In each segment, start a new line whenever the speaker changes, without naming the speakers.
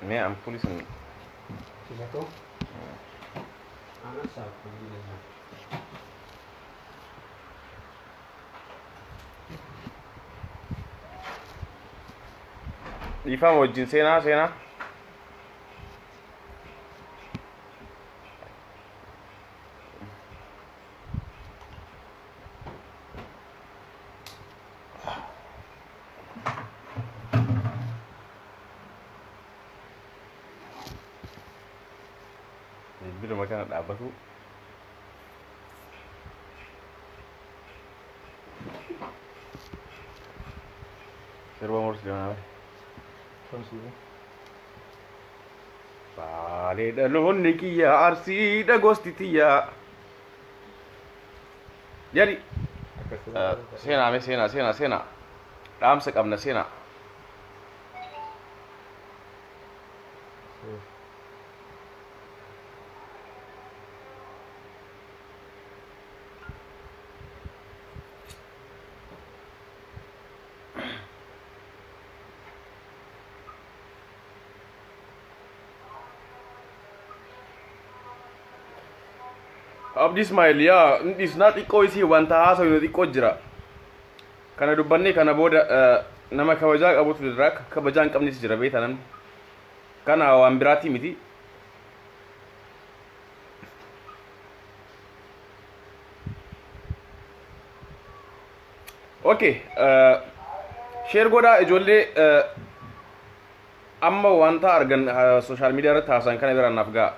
Mee ampuulii sun
Isa koo? Ana saafuu jira.
Dhiifama wajjin seenaa seenaa. Bilbiluma kana dhaabbatu. Sirba morsi deemaa bare. Baalee dhaloonni kiyya Arsiidha gosti tiyya. Jedhi. Seenaa mee seenaa seenaa seenaa. Dhaamsa qabna seenaa. Abdi Ismail yaa isnaa xiqqoo isii wanta haasawinu xiqqoo jira. Kana dubbannee kana booda nama kabajaa qabutu jira kabajaa hin qabnes jira beektaa namni. Kana waan biraatii miti. Okay, share godhaa ijoollee amma wanta argan social media irratti haasa'an kana biraan naaf ga'a.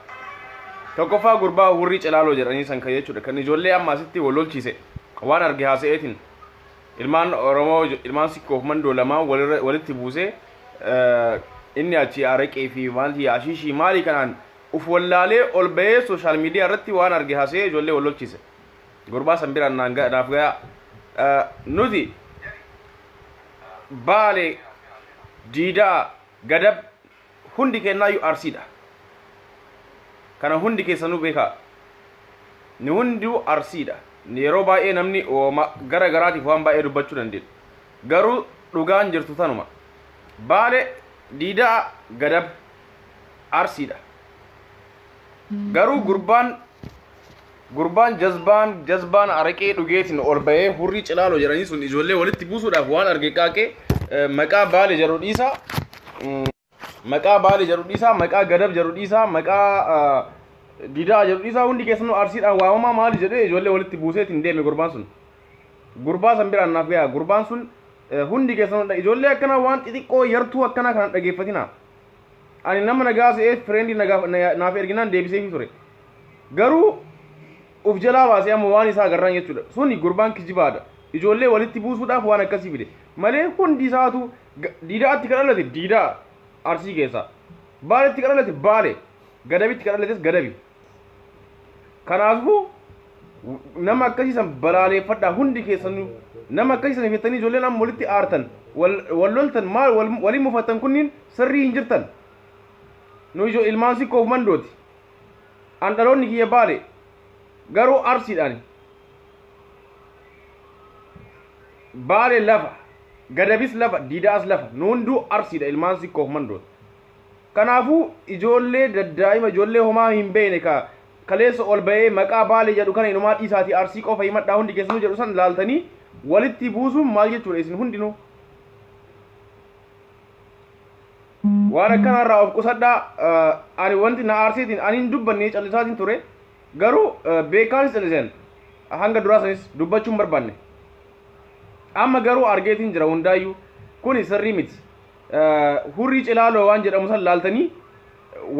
Tokkoffaa gurbaa hurrii cilaaloo jedhanii san kan jechuudha. Kan ijoollee amma asitti wal lolchiise waan arge haasa'eetiin ilmaan Oromoo ilmaan sikkoof mandoo lamaan walitti buusee inni achi araqee fi maalii ashiishii maalii kanaan uf wallaalee ol bahee social media irratti waan arge haasa'ee ijoollee wal lolchiise. Gurbaa san biraan naaf ga'a. Nuti Baale, Diidaa, Gadab hundi kennaayyuu Arsiidha. Kana hundi keessanuu beekaa. Ni hunduu Arsiidha. Yeroo baay'ee namni gara garaatiif waan baay'ee dubbachuu dandeenya. Garuu dhugaan jirtu tanuma. Baale, Diidaa, Gadab Arsiidha. Garuu gurbaan jazbaan araqee dhugeetiin ol bahee hurrii cilaaloo jedhanii sun ijoollee walitti buusuudhaaf waan arge qaaqee maqaa Baale jedhu dhiisaa maqaa Baale jedhu dhiisaa maqaa Gadab jedhu dhiisaa maqaa Didaa jedhu dhiisaa hundi keessanuu Arsiidhaan waamamaa maali jedhee ijoollee walitti buuseetiin deeme gurbaan sun. Gurbaa san biraan naaf gahaa gurbaan sun hundi keessanuu ijoollee akkanaa waan xixiqqoo yartuu akkanaa kana dhageeffatinaa. Ani nama nagaa se'ee friendii naaf erginaan deebiseefii ture. Garuu uf jalaa baasee amma waan isaa agarraan jechuudha. Suni gurbaan kijibaadha. Ijoollee walitti buusuudhaaf waan akkasii fide. Malee hundi isaatu Diidaatti kan dhalate Diidaa Arsii keessaa. Baaletti kan dhalate Baale. Gadabitti kan dhalates Gadabi. Kanaafuu nama akkasii san balaaleeffadhaa hundi keessanuu. Nama akkasii san fettanii ijoolleen amma walitti aartan wal loltan maal waliin mufattan kunniin sirrii hin jirtan. Nu ijoo ilmaan sikkoof mandooti. An dhaloonni kiyya Baale garuu Arsiidhaani. Baale lafa, Gadabis lafa, Diidaas lafa. Nu hunduu Arsiidha ilmaan sikkoof mandooti. Kanaafuu ijoollee daddaa'ima ijoollee homaa hin beekne ka kaleessa ol bahee maqaa Baalee jedhu kana inumaa dhiisaatii Arsii qofa himadhaa hundi keessanuu jedhu san laaltanii walitti buusuun maal jechuudha isin hundinuu. Waan akkanaarraa of qusadhaa ani wanti na aarseetiin ani hin dubbanne callisaatiin ture garuu beekaanis calliseen hanga duraa sanis dubbachuu hin barbaanne. Amma garuu argeetiin jira hundaayyuu kuni sirrii miti. Hurrii cilaaloo waan jedhamu san laaltanii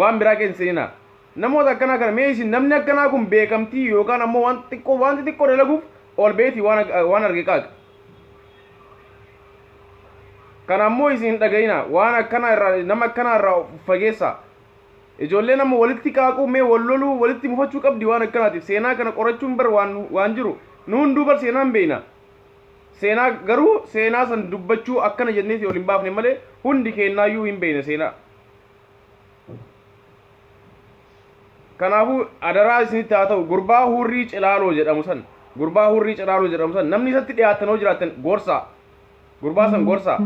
waan biraa keessa seenaa. Namoota akkanaa kana mee isin namni akkanaa kun beekamtii yookaan ammoo waan xiqqoo waan xixiqqoo dalaguuf ol beetii waan arge qaaqa. Kana ammoo isin hin dhaga'ina waan akkanaa irraa nama akkanaa irraa of fageessaa. Ijoolleen amma walitti qaaquu mee wal loluu walitti mufachuu qabdi waan akkanaatiif seenaa kana qorachuun bar waan jiru nu hunduu bar seenaan beekna. Seenaa garuu seenaa san dubbachuu akkana jenneeti ol hin baafne malee hundi keennaayyuu hin beekna seenaa. Kanaafuu adaraa isinitti haa ta'u gurbaa hurrii cilaaloo jedhamu san gurbaa hurrii cilaaloo jedhamu san namni isatti dhiyaatan hoo jiraatan gorsaa gurbaa san gorsaa.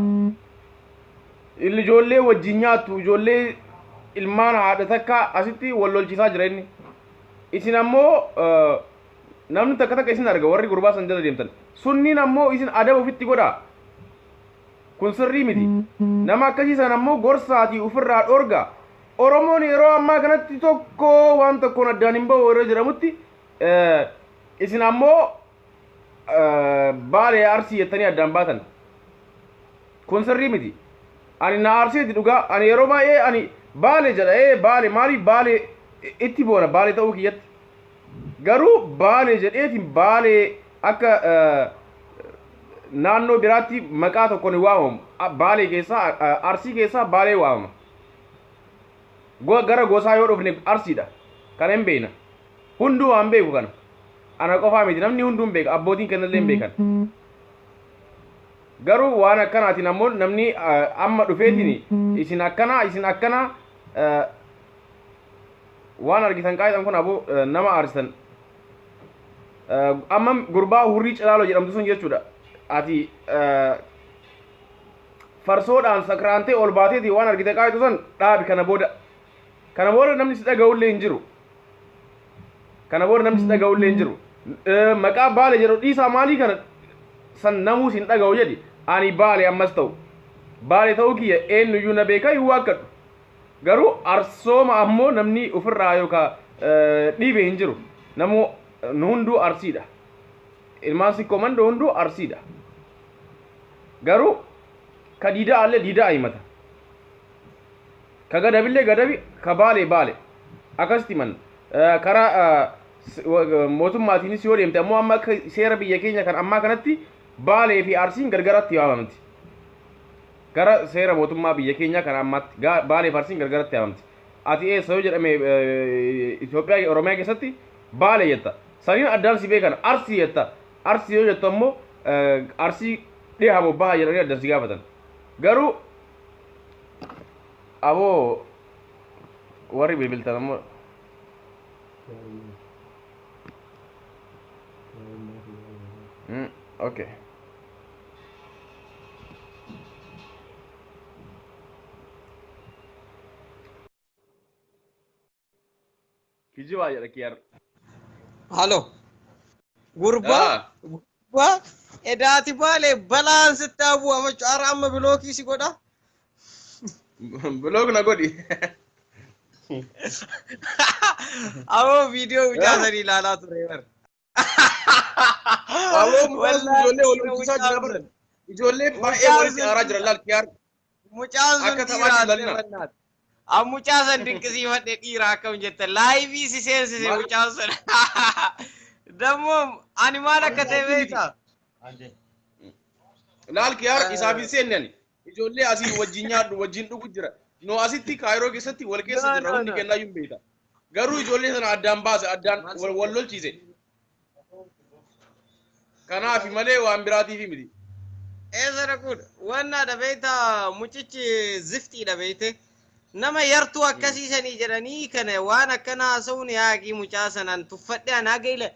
Ijoollee wajjin nyaattu ijoollee Ilmaan haadha takka asitti wal lolchisaa jira inni. Isin ammoo namni takka takka isin arga warri gurbaa san jala deemtan. Sunniin ammoo isin adaba ofitti godhaa. Kun sirrii miti. Nama akkasii san ammoo gorsaatii ofirraa dhorga. Oromoon yeroo ammaa kanatti tokko waan tokkoon addaan hin bahu yeroo jedhamutti isin ammoo Baalee Arsii jettanii addaan baatan. Kun sirrii miti. Ani na aarseeti dhugaa. Ani yeroo baay'ee ani Baale jedha ee Baale maaliif Baale itti boona Baale ta'uu kiyyatti. Garuu Baale jedheetiin Baale akka naannoo biraatti maqaa tokkoon hin waamamu. Baalee keessaa Arsii keessaa Baalee waamama. Gara gosaa yoo dhufne Arsiidha. Kana hin beekna. Hunduu waan beeku kana. Ana qofaa miti namni hunduu hin beeka abbootiin kennallee hin beekan. Garuu waan akkanaatiin ammoo namni amma dhufeetiin isin akkanaa isin akkanaa waan argitan qaayitan kun aboo nama aarsitan. Amma gurbaa hurrii cilaaloo jedhamtu sun jechuudha. Ati farsoodhaan sakraantee ol baateeti waan argite qaayitu san dhaabi kana booda. Kana booda namni si dhaga'ullee hin jiru. Kana booda namni si dhaga'ullee hin jiru. Maqaa Baale jedhu dhiisaa maalii kana san namuu sin dhaga'u jedhi. Ani Baale ammas ta'u. Baale ta'uu kiyya eenyuyyuu na beeka hin waakkadhu. Garuu Arsooma ammoo namni ofirraa yookaan dhiibe hin jiru. Namuu nu hunduu Arsiidha. Ilmaan Sikkoo Mandoo hunduu Arsiidha. Garuu ka diidaa allee diidaa himata. Ka gadabillee gadabi, ka baalee baale. Akkasitti himan. Karaa mootummaatiinis yoo deemte ammoo amma akka seera biyya keenya kan ammaa kanatti Baalee fi Arsiin gargaratti waamamti. Gara seera mootummaa biyya keenyaa kan ammaatti Baalee fi Arsiin gargaratti waamamti. Ati eessa yoo jedhame Itoophiyaa Oromiyaa keessatti Baale jetta. Saniin addaan si beekan Arsii jetta. Arsii yoo jettu ammoo Arsii dhiha moo baha jedhanii addaan si gaafatan. Garuu aboo warri bilbiltan ammoo okay. Kijibaa jedha kiyaar.
Halo. Gurbaa.
Ah.
Gurbaa. Edaati baalee balaan sitti haa bu'u amma caara amma bilookii si godha.
Bilook na godhi.
Aboo viidiyoo mucaa sanii ilaalaa ture bar.
Aboo mucaan sun
Wallaahi
ijoollee wal
dhiira
hojjisaa jira
mucaan
bar.
sun.
Ijoollee baay'ee
Mucaan
walitti
sun
aaraa jira laal kiyaar.
Mucaan sun
Akka
dhiira
taphaatti
addee
lalina.
bannaati. An mucaa san dinqisiifadhe dhiira akkam jette laayivii si seensise
Maal
mucaan sun. Dammoo ani maal akka ta'e
miti.
beektaa?
Laal kiyaar isaaf hin seenne ani. Ijoollee asii wajjin nyaadhu wajjin dhugu jira. Nu asitti Kaayiroo keessatti wal keessa
No,
jirra
no,
hundi
no.
kennaayyuu hin beekta. Garuu ijoollee sana addaan baase addaan
Maal
wal wal lolchiise. Kanaafi malee waan biraatiif miti.
Eessa dhaquudha? Wannaadha beektaa mucichi ziftiidha beekte. Nama yartuu akkasii sanii jedhanii kana waan akkana haasa'uun yaaqii mucaa sanaan tuffadhe an haga ila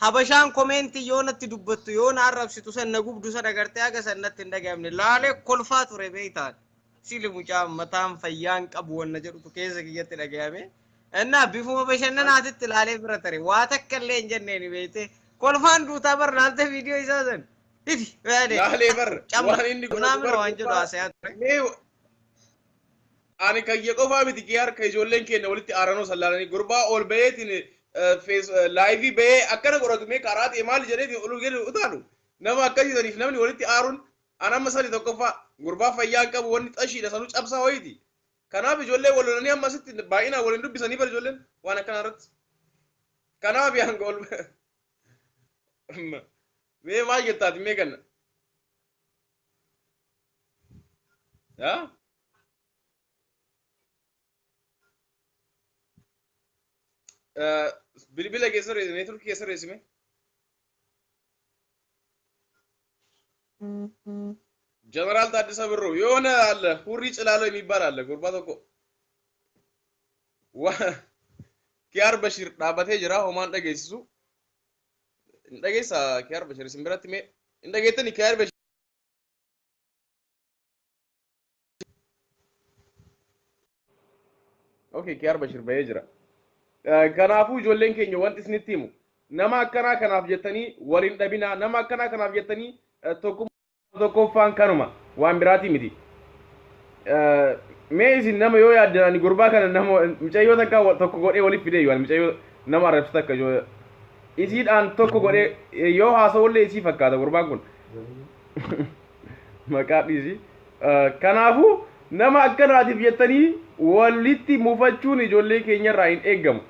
habashaan komeentii yoo natti dubbattu yoo na arrabsitu san na gubdu san agartee haga san natti hin dhaga'amne laalee kolfaa ture beektaan. Sili mucaa mataan fayyaan qabu wanna jedhutu keessa kiyyatti dhaga'ame. Innaa bifuma bashannanaatitti ilaalee bira tare waa takka illee hin jenneeni beekte. Kolfaan duutaa bar laalte viidiyoo isaa san. Ifi yaade.
Laalee bar
Camba
waan inni godhatu
naamna
bar
waan jedhu
gurbaa
haasayaa ture.
mee ani kayya qofaa miti kee harka ijoolleen keenya walitti aaranoo sallaalanii gurbaa ol baheetiin laayivii bahee akkana godhatu mee karaa ta'e maali jedheetiin ol gadi utaalu nama akkasiisaniif namni walitti aaruun an amma sani tokkoffaa gurbaa fayyaa hin qabu wanni xashiidha sanuu cabsaa wayiiti kanaaf ijoollee wal lolanii amma asitti baay'inaan waliin dubbisanii bar ijoolleen waan akkanaa irratti kanaaf hanga ol mee maal jettaati mee ganna yaa Bilbila keessa reesime, neetworkii keessa reesime. ጀነራል ታደሰ ብሩ የሆነ አለ ሁሪ ጭላሎ የሚባል አለ ጉርባ tokko ኪያር በሺር dhaabbatee jira homaan dhageessisu hin dhageessa kiyaar bashir isin biratti mee hin dhageettani kiyaar bashir Okay, Kiyaar Bashir bahee jira. Kanaafuu ijoolleen keenya, wanti isinitti himu, nama akkanaa kanaaf jettanii waliin dhabinaa. Nama akkanaa kanaaf jettanii tokkoffaan kanuma, waan biraatii miti. Mee isin nama yoo yaaddan, ani gurbaa kana nama mucayyoo takka tokko godhee waliif fidee yoo mucayyoo nama arrabsu takka yoo isiidhaan tokko godhee yoo haasa'ullee isii fakkaata gurbaan kun. Maqaa dhiisi. Kanaafuu nama akkanaatiif jettanii walitti mufachuun ijoollee keenyarraa hin eeggamu.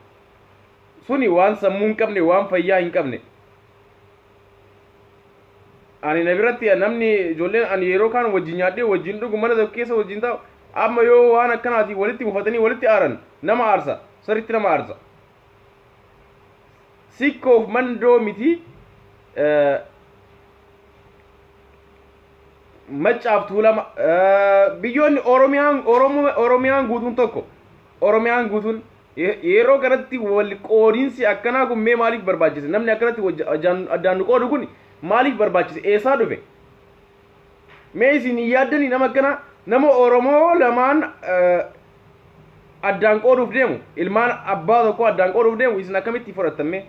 Suni waan sammuu hin qabne, waan fayyaa hin qabne. Ani na biratti namni ijoolleen ani yeroo kaan wajjin nyaadhee wajjin dhugu, mana tokko keessa wajjin taa'u, amma yoo waan akkanaatiin walitti mufatanii walitti aaran nama aarsa, sirriitti nama aarsa. Sikkoof Mandoo miti, Maccaaf Tuulama, biyyoonni Oromiyaan, Oromiyaan guutuun tokko. Oromiyaan guutuun yeroo kanatti wal qoodiinsi akkanaa kun mee maaliif barbaachise? Namni akkanatti addaan nu qoodu kun maaliif barbaachise? Eessaa dhufe? Mee isin hin yaaddanii nama akkanaa, nama Oromoo lamaan addaan qooduuf deemu, ilmaan abbaa tokko addaan qooduuf deemu, isin akkamitti fudhattan mee?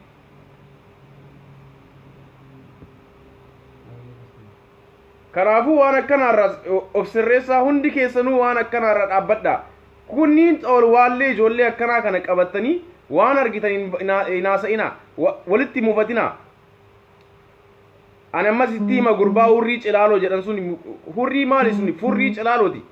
Kanaafuu waan akkanaarraa of sirreessaa. Hundi keessanuu waan akkanaarraa dhaabbadhaa. Kunniin xoolwaallee ijoollee akkanaa kana qabattanii waan argitan hin haasa'inaa, walitti mufatinaa. Ani ammas itti hima, gurbaa Hurrii Cilaaloo jedhan sun, hurrii maali sun, furrii Cilaalooti.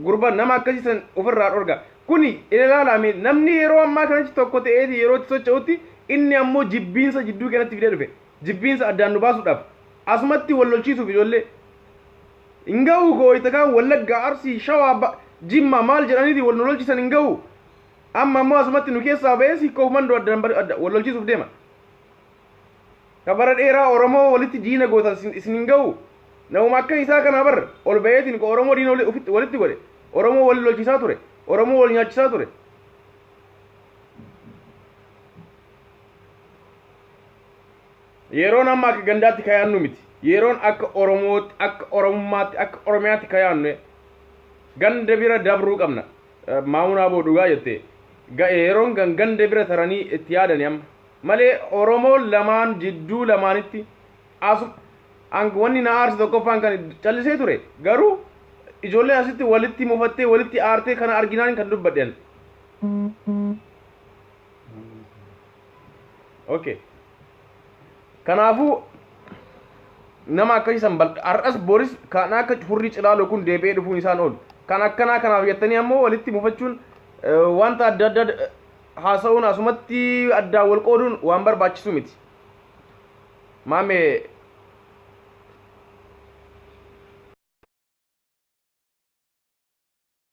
Gurba nama akkasii san ofirraa dhorga. Kuni ilaalame, namni yeroo ammaa kanatti tokko ta'eeti yeroo itti socho'utti, inni ammoo jibbiinsa jidduu kanatti fidee dhufe. Jibbiinsa addaan nu baasuudhaaf asumatti wal lolchiisuuf ijoollee. Hin ga'u gooyita kaan Wallaggaa, Arsii, Shawaa, Jimma maal jedhaniiti wal nu lolchiisan hin ga'u. Amma ammoo asumatti nu keessaa ba'ee Sikkoof Mandoo addaan wal lolchiisuuf deema. Ka bara dheeraa Oromoo walitti diina gootan isin hin ga'u. Namuma akka isaa kana bar ol ba'eetiin ka Oromoo diina walitti godhe. Oromoo wal lolchiisaa ture. Oromoo wal nyaachisaa ture. Yeroon amma akka gandaatti kayaannu miti. Yeroon akka Oromootti, akka Oromummaatti, akka Oromiyaatti kayaannu ganda bira dabruu qabna. Maamunaa boo, dhugaa jette. Yeroon kan ganda bira taranii itti yaadani amma. Malee Oromoo lamaan jidduu lamaanitti asu wanni na aarse tokkoffaan kan callisee ture. Garuu ijoolleen asitti walitti mufattee walitti aartee kana arginaan kan dubbadhen. Okay. Kanaafuu nama akkasii san har'as boris kan akka Hurrii Cilaaloo kun deebi'ee dhufuun isaan oolu. Kan akkanaa kanaaf jettanii ammoo walitti mufachuun, wanta adda addaa haasa'uun, asumatti addaan wal qooduun waan barbaachisu miti. Maame,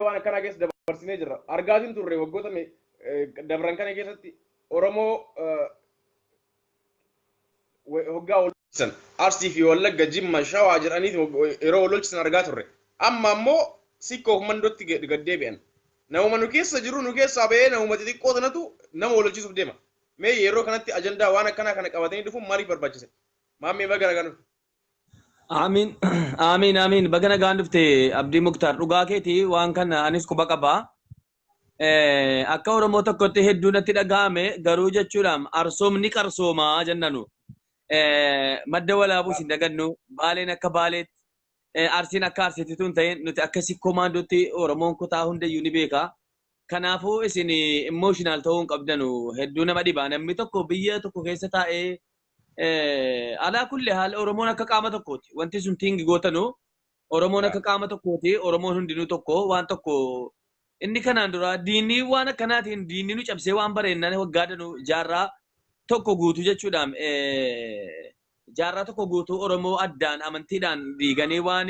waan akkanaa keessa dabarsinee jirra. Argaatiin turre waggoota dabran kana keessatti Oromoo hoggaa wal lolchisan, Arsii fi Wallagga, Jimma, Shawaa jedhanii yeroo wal lolchisan argaa turre. Amma ammoo Sikkoof Mandootti gad deebi'an. Namuma nu keessa jiru nu keessaa ba'ee namuma xixiqqoo sanatu nama wal lolchiisuuf deema. Mee yeroo kanatti ajandaa waan akkanaa kana qabatanii dhufuun maaliif barbaachise? Maammee, baga nagaan dhufte.
Amiin, amiin, amiin. Baga nagaan dhufte, Abdii Muktaar. Dhugaa keeti, waan kana anis quba qaba. Akka Oromoo tokkotti hedduu natti dhaga'ame garuu jechuudha, arsoomni qarsoomaa jennanu. Madda Walaabuus hin dagannu. Baaleen akka Baaleetti, Arsiin akka Arsiitti tun ta'in, nuti akka Sikkoo Maandootti Oromoon kutaa hundayyuu ni beeka. Kanaafuu isin emotional ta'uu hin qabdanu. Hedduu nama dhiba. Namni tokko biyya tokko keessa taa'ee, alaa kulli haala Oromoon akka qaama tokkooti. Wanti sun tingi gootanu Oromoon akka qaama tokkooti. Oromoon hundinuu tokko, waan tokko. Inni kanaan dura diinni waan akkanaatiin diinni nu cabsee waan bareennan waggaa danuu, jaarraa tokko guutuu jechuudha. Jaarraa tokko guutuu Oromoo addaan amantiidhaan diiganii waan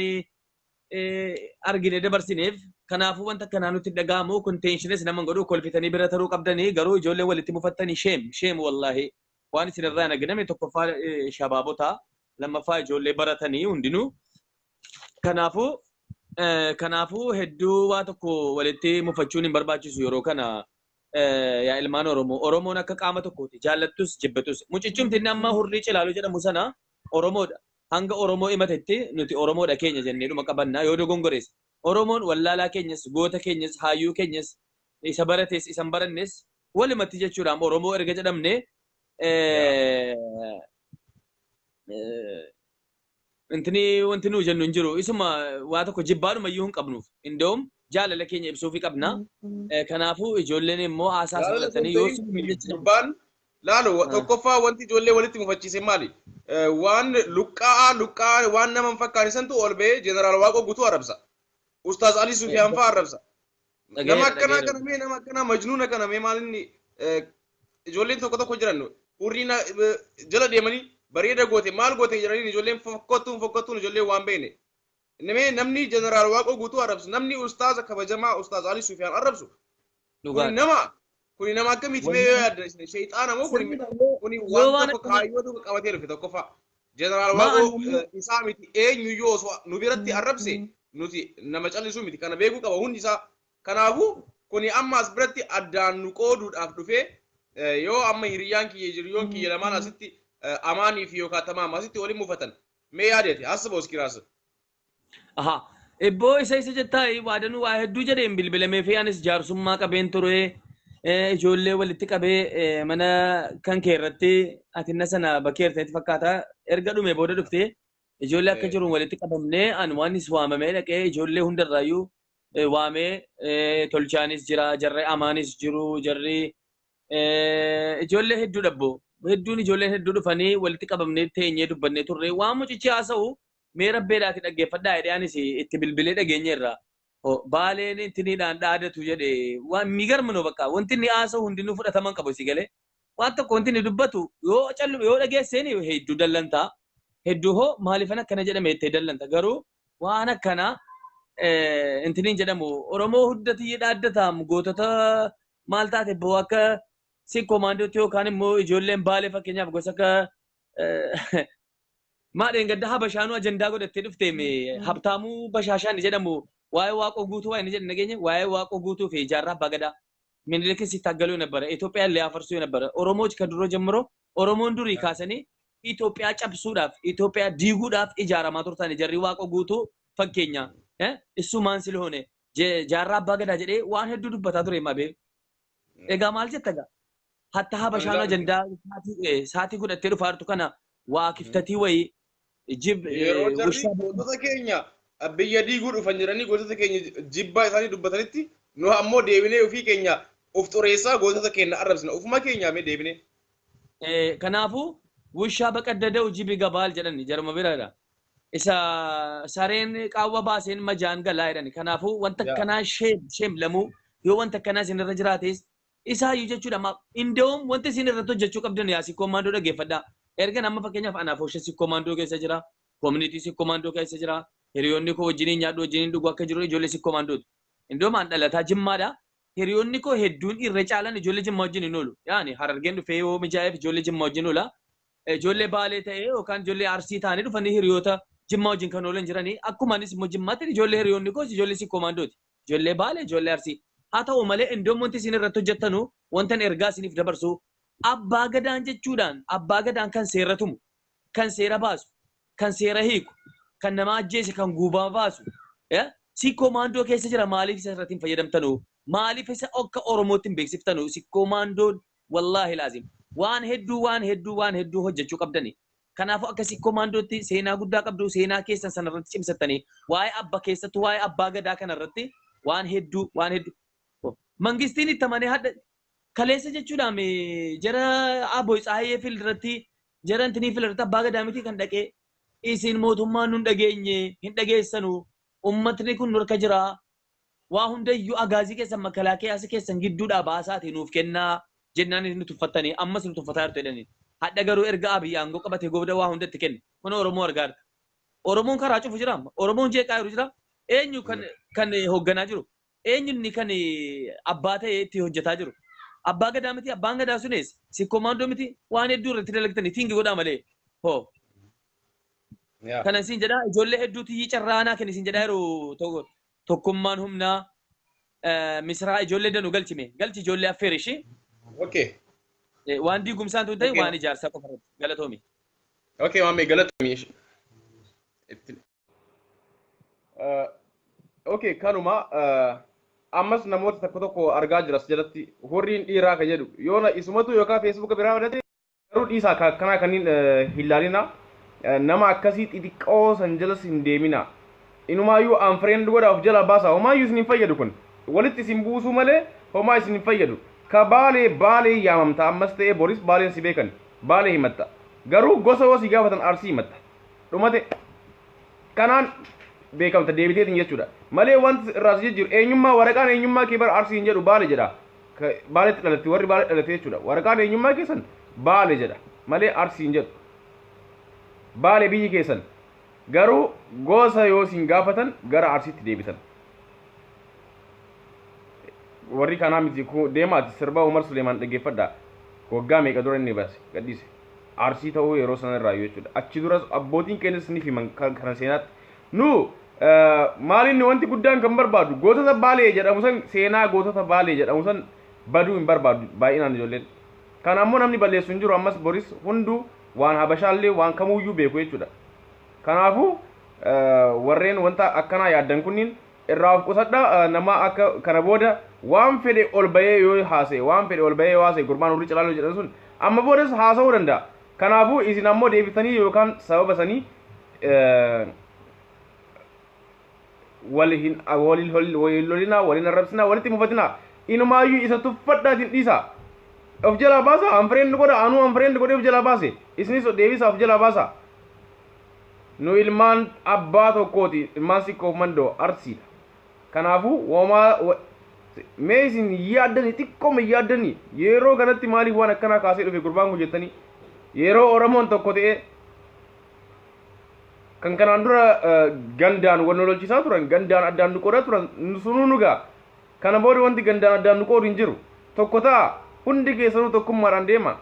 argine dabarsineef, kanaafuu wanta akkanaa nutti hin dhaga'amu. Kun tensionis nama hin godhu, kolfitanii bira taruu qabdanii. Garuu ijoolleen walitti mufattanii, shame, shame, wallaahi waan isin irraa hin arginame. Tokkoffaa shabaabota, lammaffaa ijoollee baratanii hundinuu. Kanaafuu hedduu waa tokko walitti mufachuun hin barbaachisu yeroo kana, yaa ilmaan Oromoo. Oromoon akka qaama tokkooti, jaallattus jibbatus. Mucichumti inni amma Hurrii Cilaaluu jedhamu sana Oromoodha. Hanga Oromoo himatetti nuti Oromoodha keenya jennee dhuma qabannaa yoo dogongoreesse. Oromoon wallaalaa keenyas, goota keenyas, hayyuu keenyas. Isa barates isa hin barannes walumatti jechuudha Oromoo erga jedhamne intini wanti nuu jennu hin jiru. Isuma waa tokko jibbaadhuma iyyuu hin qabnuuf. Indoom jaalala keenya ibsuufi qabna. Kanaafuu ijoolleen immoo haasaa
Jaalala
fudhatanii
sun
yoo
ta'in gurbaan laalo tokkoffaa wanti ijoollee walitti mufachiise maali? Waan luqqa'aa luqqa'aa waan nama hin fakkaane santu ol ba'ee Jeneraal Waaqoo Guutuu arrabsa. Ustaaz Alii Sufiyaan fa'aa arrabsa. Nama
Dhagayeera
akkanaa
dhagayeera.
kana mee nama akkanaa majnuuna kana mee maal inni ijoolleen tokko tokko jiran hurrii jala deemanii bareeda goote maal goote jedhanii ijoolleen fokkottuun fokkottuun ijoolleen waan beekne. Namee namni Jeneraal Waaqoo Guutuu arrabsu, namni ustaaza kabajamaa Ustaaz Alii Sufiyaan arrabsu kuni
Dhugaadha.
nama kuni nama akkamiiti mee yoo yaaddan isin shayxaana moo kuni kuni
Yoo
waan
waan
tokko
akkana
kaayyoo tokko qabatee dhufe tokkoffaa. Jeneraal
maa
Waaqoo
namni
isaa miti eenyuyyuu osoo nu biratti arrabse nuti nama callisuu miti, kana beekuu qaba hundi isaa. Kanaafuu kuni amma as biratti addaan nu qooduudhaaf dhufee yoo amma hiriyyaan kiyya hiriyoon kiyya lamaan asitti amaanii fi yookaan tamaam asitti waliin mufatan mee yaadate hasaba oskiraasa.
Aha. Ibboo isa isa jettaa waadanuu waa hedduu jedheen bilbilamee fi anis jaarsummaa qabeen ture. Ijoollee walitti qabee mana kan kee irratti atinna sana bakkee irratti fakkaata. Erga dhume booda dhuftee ijoollee akka jiruun walitti qabamnee an waanis waamamee dhaqee ijoollee hundarraayyuu waamee tolchaanis jira, jarri amaanis jiru, jarri ijoollee hedduu dhabbo. Hedduun ijoolleen hedduu dhufanii walitti qabamnee teenyee dubbannee turre. Waan mucichi haasa'u mee rabbeedhaati dhaggeeffadhaa jedhee anis itti bilbilee dhageenyeerra. Baaleen intiniidhaan dhaadatu jedhe waan migarmino bakka wanti inni haasa'u hundinuu fudhataman qabu si galee. Waan tokko wanti inni dubbatu yoo callu yoo dhageesseen hedduu dallantaa. Hedduu hoo maaliifan akkana jedhame jettee dallanta. Garuu waan akkanaa intiniin jedhamu Oromoo hundatti dhaaddataam gootota maal taate boo akka si komaandootti yookaan immoo ijoolleen Baalee fakkeenyaaf gosa akka maadheen gadda Habashaanuu ajandaa godhattee dhufteeme Habtaamuu Bashaashaan jedhamu waa'ee Waaqoo Guutuu waa inni jedhe nageenye waa'ee Waaqoo Guutuu fi Jaarraa Abbaa Gadaa Minilikis ሲታገሉ የነበረ ኢትዮጵያን ሊያፈርሱ የነበረ ኦሮሞዎች ከድሮ ጀምሮ ኦሮሞን durii kaasanii Itoophiyaa cabsuudhaaf Itoophiyaa diiguudhaaf ijaaramaa turtan jarri Waaqoo Guutuu fakkeenya issumaan ስለሆነ Jaarraa Abbaa Gadaa jedhee waan hedduu dubbataa ture mabee. Egaa maal jetta gaa? Hatta Habashaan ajandaa saatii godhattee dhufaa jirtu kana waa kiftatii wayii jib
Yeroo jarri
wushaa
gootota keenya biyya diiguu dhufan jedhanii gootota keenya jibbaa isaanii dubbatanitti nu ammoo deebinee ofii keenya of xureessaa gootota keenya arrabsina ofuma keenya mee deebinee.
Kanaafuu wushaa baqaddada'u jibi gabaal jedhani jaruma biraadha. Isa sareen qaawwa baaseen majaan galaa jedhani. Kanaafuu wanta akkanaa sheem sheem lamuu yoo wanta akkanaa isin irra jiraates isaayyuu jechuudha. Indoom wanti isin irratti hojjechuu qabdan yaa sikkoo maandoo dhaggeeffadhaa. Erga nama fakkeenyaaf anaaf hoshe sikkoo maandoo keessa jira. Koominitii sikkoo maandoo keessa jira. Hiriyoonni koo wajjiniin nyaadhu wajjiniin dhugu akka jiru ijoollee sikkoo maandooti. Indoom an dhalataa Jimmaadha. Hiriyoonni koo hedduun irra caalan ijoollee Jimmaa wajjin hin oolu. Yaani Harargeen dhufee yoo mijaa'eef ijoollee Jimmaa wajjin oola. Ijoollee Baalee ta'ee yookaan ijoollee Arsii ta'anii dhufanii hiriyoota Jimmaa wajjin kan oolan jiranii. Akkuma anis immoo Jimmaatti ijoollee hiriyoonni koos ijoollee sikkoo maandooti. Ijoollee Baalee, ijoollee Arsii. Haa ta'u malee indoom wanti isin irratti hojjettanu wantan ergaa isiniif dabarsu abbaa gadaan jechuudhaan abbaa gadaan kan seera tumu, kan seera baasu, kan seera hiiku, kan nama ajjeese, kan guubaa baasu. Sikkoo maandoo keessa jira maaliif isa irratti hin fayyadamtanu? Maaliif isa akka Oromootti hin beeksiftanu? Sikkoo maandoon wallaahi laazim waan hedduu waan hedduu waan hedduu hojjechuu qabdani. Kanaafuu akka sikkoo maandootti seenaa guddaa qabdu seenaa keessan sanarratti cimsattanii waa'ee abba keessattuu waa'ee abbaa gadaa kanarratti waan hedduu waan hedduu. Mangistiin itti amanee hadha kaleessa jechuudhaan jara Aboy Tsahaayee filirratti jara Intinii filirratti abbaa gadaa miti kan dhaqee isin mootummaan nun dhageenye hin dhageessanu ummatni kun nurka jira waa hundayyuu agaazii keessan makalaakeyaasa keessan gidduudhaa baasaatii nuuf kennaa jennaan nu tuffattanii ammas nu tuffataa jirtu jedhanii. Hadha garuu erga Abiy aangoo qabatee goobda waa hundatti kenne kun Oromoo argaa jirta. Oromoon karaa cufu jira amma Oromoon jeeqaa jiru jira eenyu kan hoogganaa jiru eenyu inni kan abbaa ta'ee itti hojjetaa jiru. Abbaa gadaa miti abbaan gadaa sunis sikkoo maandoo miti waan hedduu irratti dalagtanii tingi godhaa malee hoo. Kana isin jedhaa ijoollee hedduutu carraanaa kan isin jedhaa yeroo tokkummaan humnaa misraa ijoollee danuu galchime galchi ijoollee affeer ishee.
Okay.
Waan diigumsaan tun ta'e waan ijaarsaa qofa irratti galatoomi.
Okay maammee galatoomi. Okay kanuma Ammas namoota tokko tokko argaa jira as jalatti hurriin dhiiraa kan jedhu yoona isumatu yookaan feesbuuka biraa fudhate garuu dhiisaa akkanaa kanneen hin laalina. Nama akkasii xixiqqoo san jalas hin deemina. Inumaayyuu unfriend godha of jala baasa. Homaayyuu isin hin fayyadu kun. Walitti isin buusuu malee homaa isin hin fayyadu. Ka Baalee Baalee yaamamta ammas ta'ee boris Baaleen si beekan. Baalee himatta. Garuu gosa yoo si gaafatan Arsii himatta. Dhumate. Kanaan beekamta deebiteetiin jechuudha. Malee wanti irraa si jijjiiru eenyummaa waraqaan eenyummaa kee bara Arsii hin jedhu Baale jedha. Baaletti dhalate warri Baale dhalate jechuudha. Waraqaan eenyummaa keessan Baale jedha malee Arsii hin jedhu. Baale biyyi keessan. Garuu gosa yoo isin gaafatan gara Arsiitti deebitan. Warri kanaa miti deemaati sirba Umar Suleemaan dhaggeeffadhaa. Waggaa meeqa dura inni baase gadhiise. Arsii ta'uu yeroo sana irraa jechuudha. Achi duras abbootiin keenyas ni himan kana seenaatti. Nu maal inni wanti guddaan kan barbaadu gootota Baalee jedhamu san seenaa gootota Baalee jedhamu san baduu hin barbaadu baay'inaan ijoolleen. Kana ammoo namni balleessu hin jiru ammas boris hunduu waan Habashaallee waan kamuyyuu beeku jechuudha. Kanaafuu warreen wanta akkanaa yaaddan kunniin irraa of qusadha. Nama akka kana booda waan fedhe ol bahee yoo haasa'e waan fedhe ol bahee yoo haasa'e gurbaan Hurrii Cilaaloo jedhan sun amma boodas haasa'uu danda'a. Kanaafuu isin ammoo deebitanii yookaan sababa sanii wal hin wal lolinaa waliin arrabsinaa walitti mufatinaa inumaayyuu isa tuffadhaatiin dhiisaa. Of jalaa baasa unfriend godha anuu unfriend godhee of jalaa baase isinis deebisaa of jalaa baasa. Nu ilmaan abbaa tokkooti ilmaan Sikkoof Mandoo Arsiidha. Kanaafuu womaa mee isin yaaddanii xiqqooma yaaddanii yeroo kanatti maaliif waan akkanaa kaasee dhufe gurbaan kun jettanii yeroo Oromoon tokko ta'ee kan kanaan dura gandaan wal lolchisaa turan gandaan addaan nu qoodaa turan sunuu nu ga'a. Kana booda wanti gandaan addaan nu qoodu hin jiru. Tokko ta'a hundi keessanuu tokkummaadhaan deema.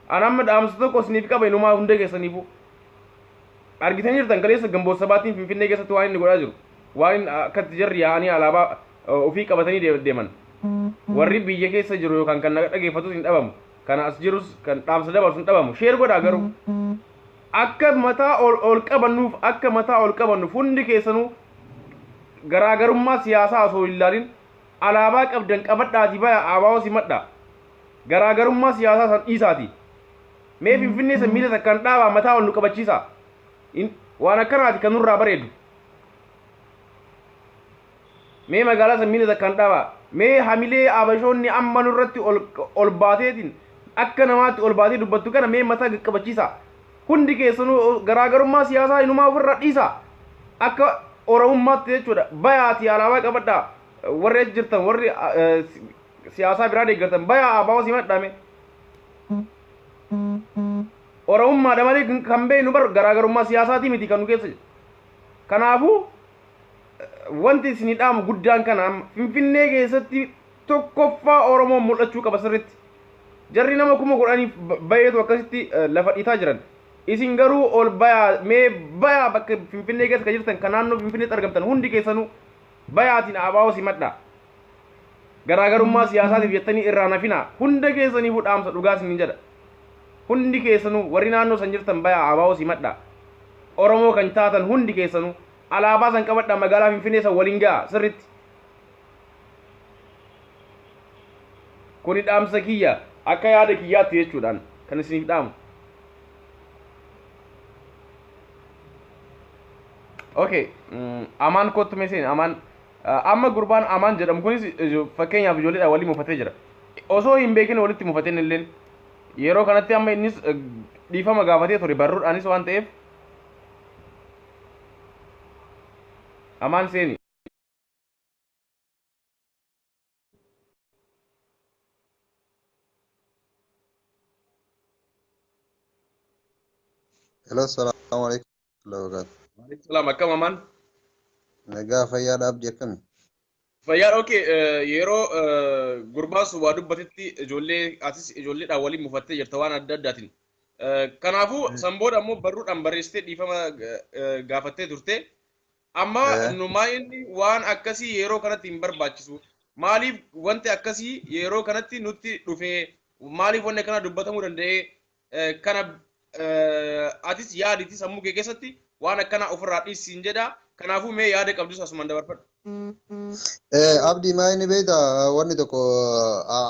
An amma dhaamsa tokko isiniif qaba inumaa hunda keessaniifuu. Argitanii jirtan kaleessa Gamboot Sabaatiin Finfinnee keessatti waan inni godhaa jiru. Waan akkatti jarri yaa'anii alaabaa ofii qabatanii deeman. Warri biyya keessa jiru yookaan kan dhageeffatus hin dhabamu. Kan as jirus kan dhaamsa dabarsu hin dhabamu. Share godhaa garuu. Akka mataa ol qabannuuf akka mataa ol qabannuuf hundi keessanuu garaagarummaa siyaasaa osoo hin ilaalin alaabaa qabdan qabadhaatii baya ABO simadhaa. Garaagarummaa siyaasaa san dhiisaati. Mee Finfinnee san miila takkaan dhaabaa mataa ol nu qabachiisaa. Waan akkanaati kan nurraa bareedu. Mee magaalaa san miila takkaan dhaabaa. Mee hamilee abashoonni amma nurratti ol baateetiin akka namaatti ol baatee dubbattu kana mee mataa qaqqabachiisaa. Hundi keessanuu garaagarummaa siyaasaa inumaa ofirraa dhiisaa. Akka Oromummaatti jechuudha. Bayaatii alaabaa qabadhaa. Warri achi jirtan warri siyaasaa biraa deeggartan bayaa ABO simadhaa. Oromummaadha malee kan beeknu bar garaagarummaa siyaasaatii miti kan nu keessa jiru. Kanaafuu wanti isinii dhaamu guddaan kana amma Finfinnee keessatti tokkoffaa Oromoon mul'achuu qaba sirriitti. Jarri nama 10,000 bayeetu akkasitti lafa dhiitaa jiran. Isin garuu ol bayaa mee bayaa bakka Finfinnee keessa kan jirtan kan naannoo Finfinneetti argamtan hundi keessanuu bayaatiin ABO simadhaa. Garaagarummaa siyaasaatiif jettanii irraa nafinaa. Hunda keessaniifuu dhaamsa dhugaa isiniin jedha. Hundi keessanuu warri naannoo san jirtan bayaa ABO simadhaa. Oromoo kan taatan hundi keessanuu alaabaa san qabadhaa magaalaa Finfinnee san waliin ga'a sirriitti. Kuni dhaamsa kiyya akka yaada kiyyaatti jechuudhaan kan isiniif dhaamu. Okay, Amaan kottu mee seeni Amaan. Amma gurbaan Amaan jedhamu kunis fakkeenyaaf ijoolleedhaan waliin mufatee jira. Osoo hin beekin walitti mufateen illeen yeroo kanatti amma innis dhiifama gaafatee ture barruudhaanis waan ta'eef Amaan seeni.
Hello, assalamu alaikum warahmatullahi wabarakatuh.
Waalaikum salaam akkam Amaan?
Nagaa fayyaadha Abdii akkami?
Fayyaadha okay yeroo gurbaan sun waa dubbatetti ijoollee atis ijoolleedhaan waliin mufattee jirta waan adda addaatiin. Kanaafuu san booda ammoo barruudhaan barreessitee dhiifama gaafattee turte. Amma numaa inni waan akkasii yeroo kanatti hin barbaachisu. Maaliif wanti akkasii yeroo kanatti nutti dhufee maaliif wanni akkana dubbatamuu danda'ee kana atis yaaditi sammuu kee keessatti waan akkanaa ofirraa dhiisi siin jedha. Kanaafuu mee yaada qabdus asumaan dabarfadhu.
Abdii, maa inni beekta, wanni tokko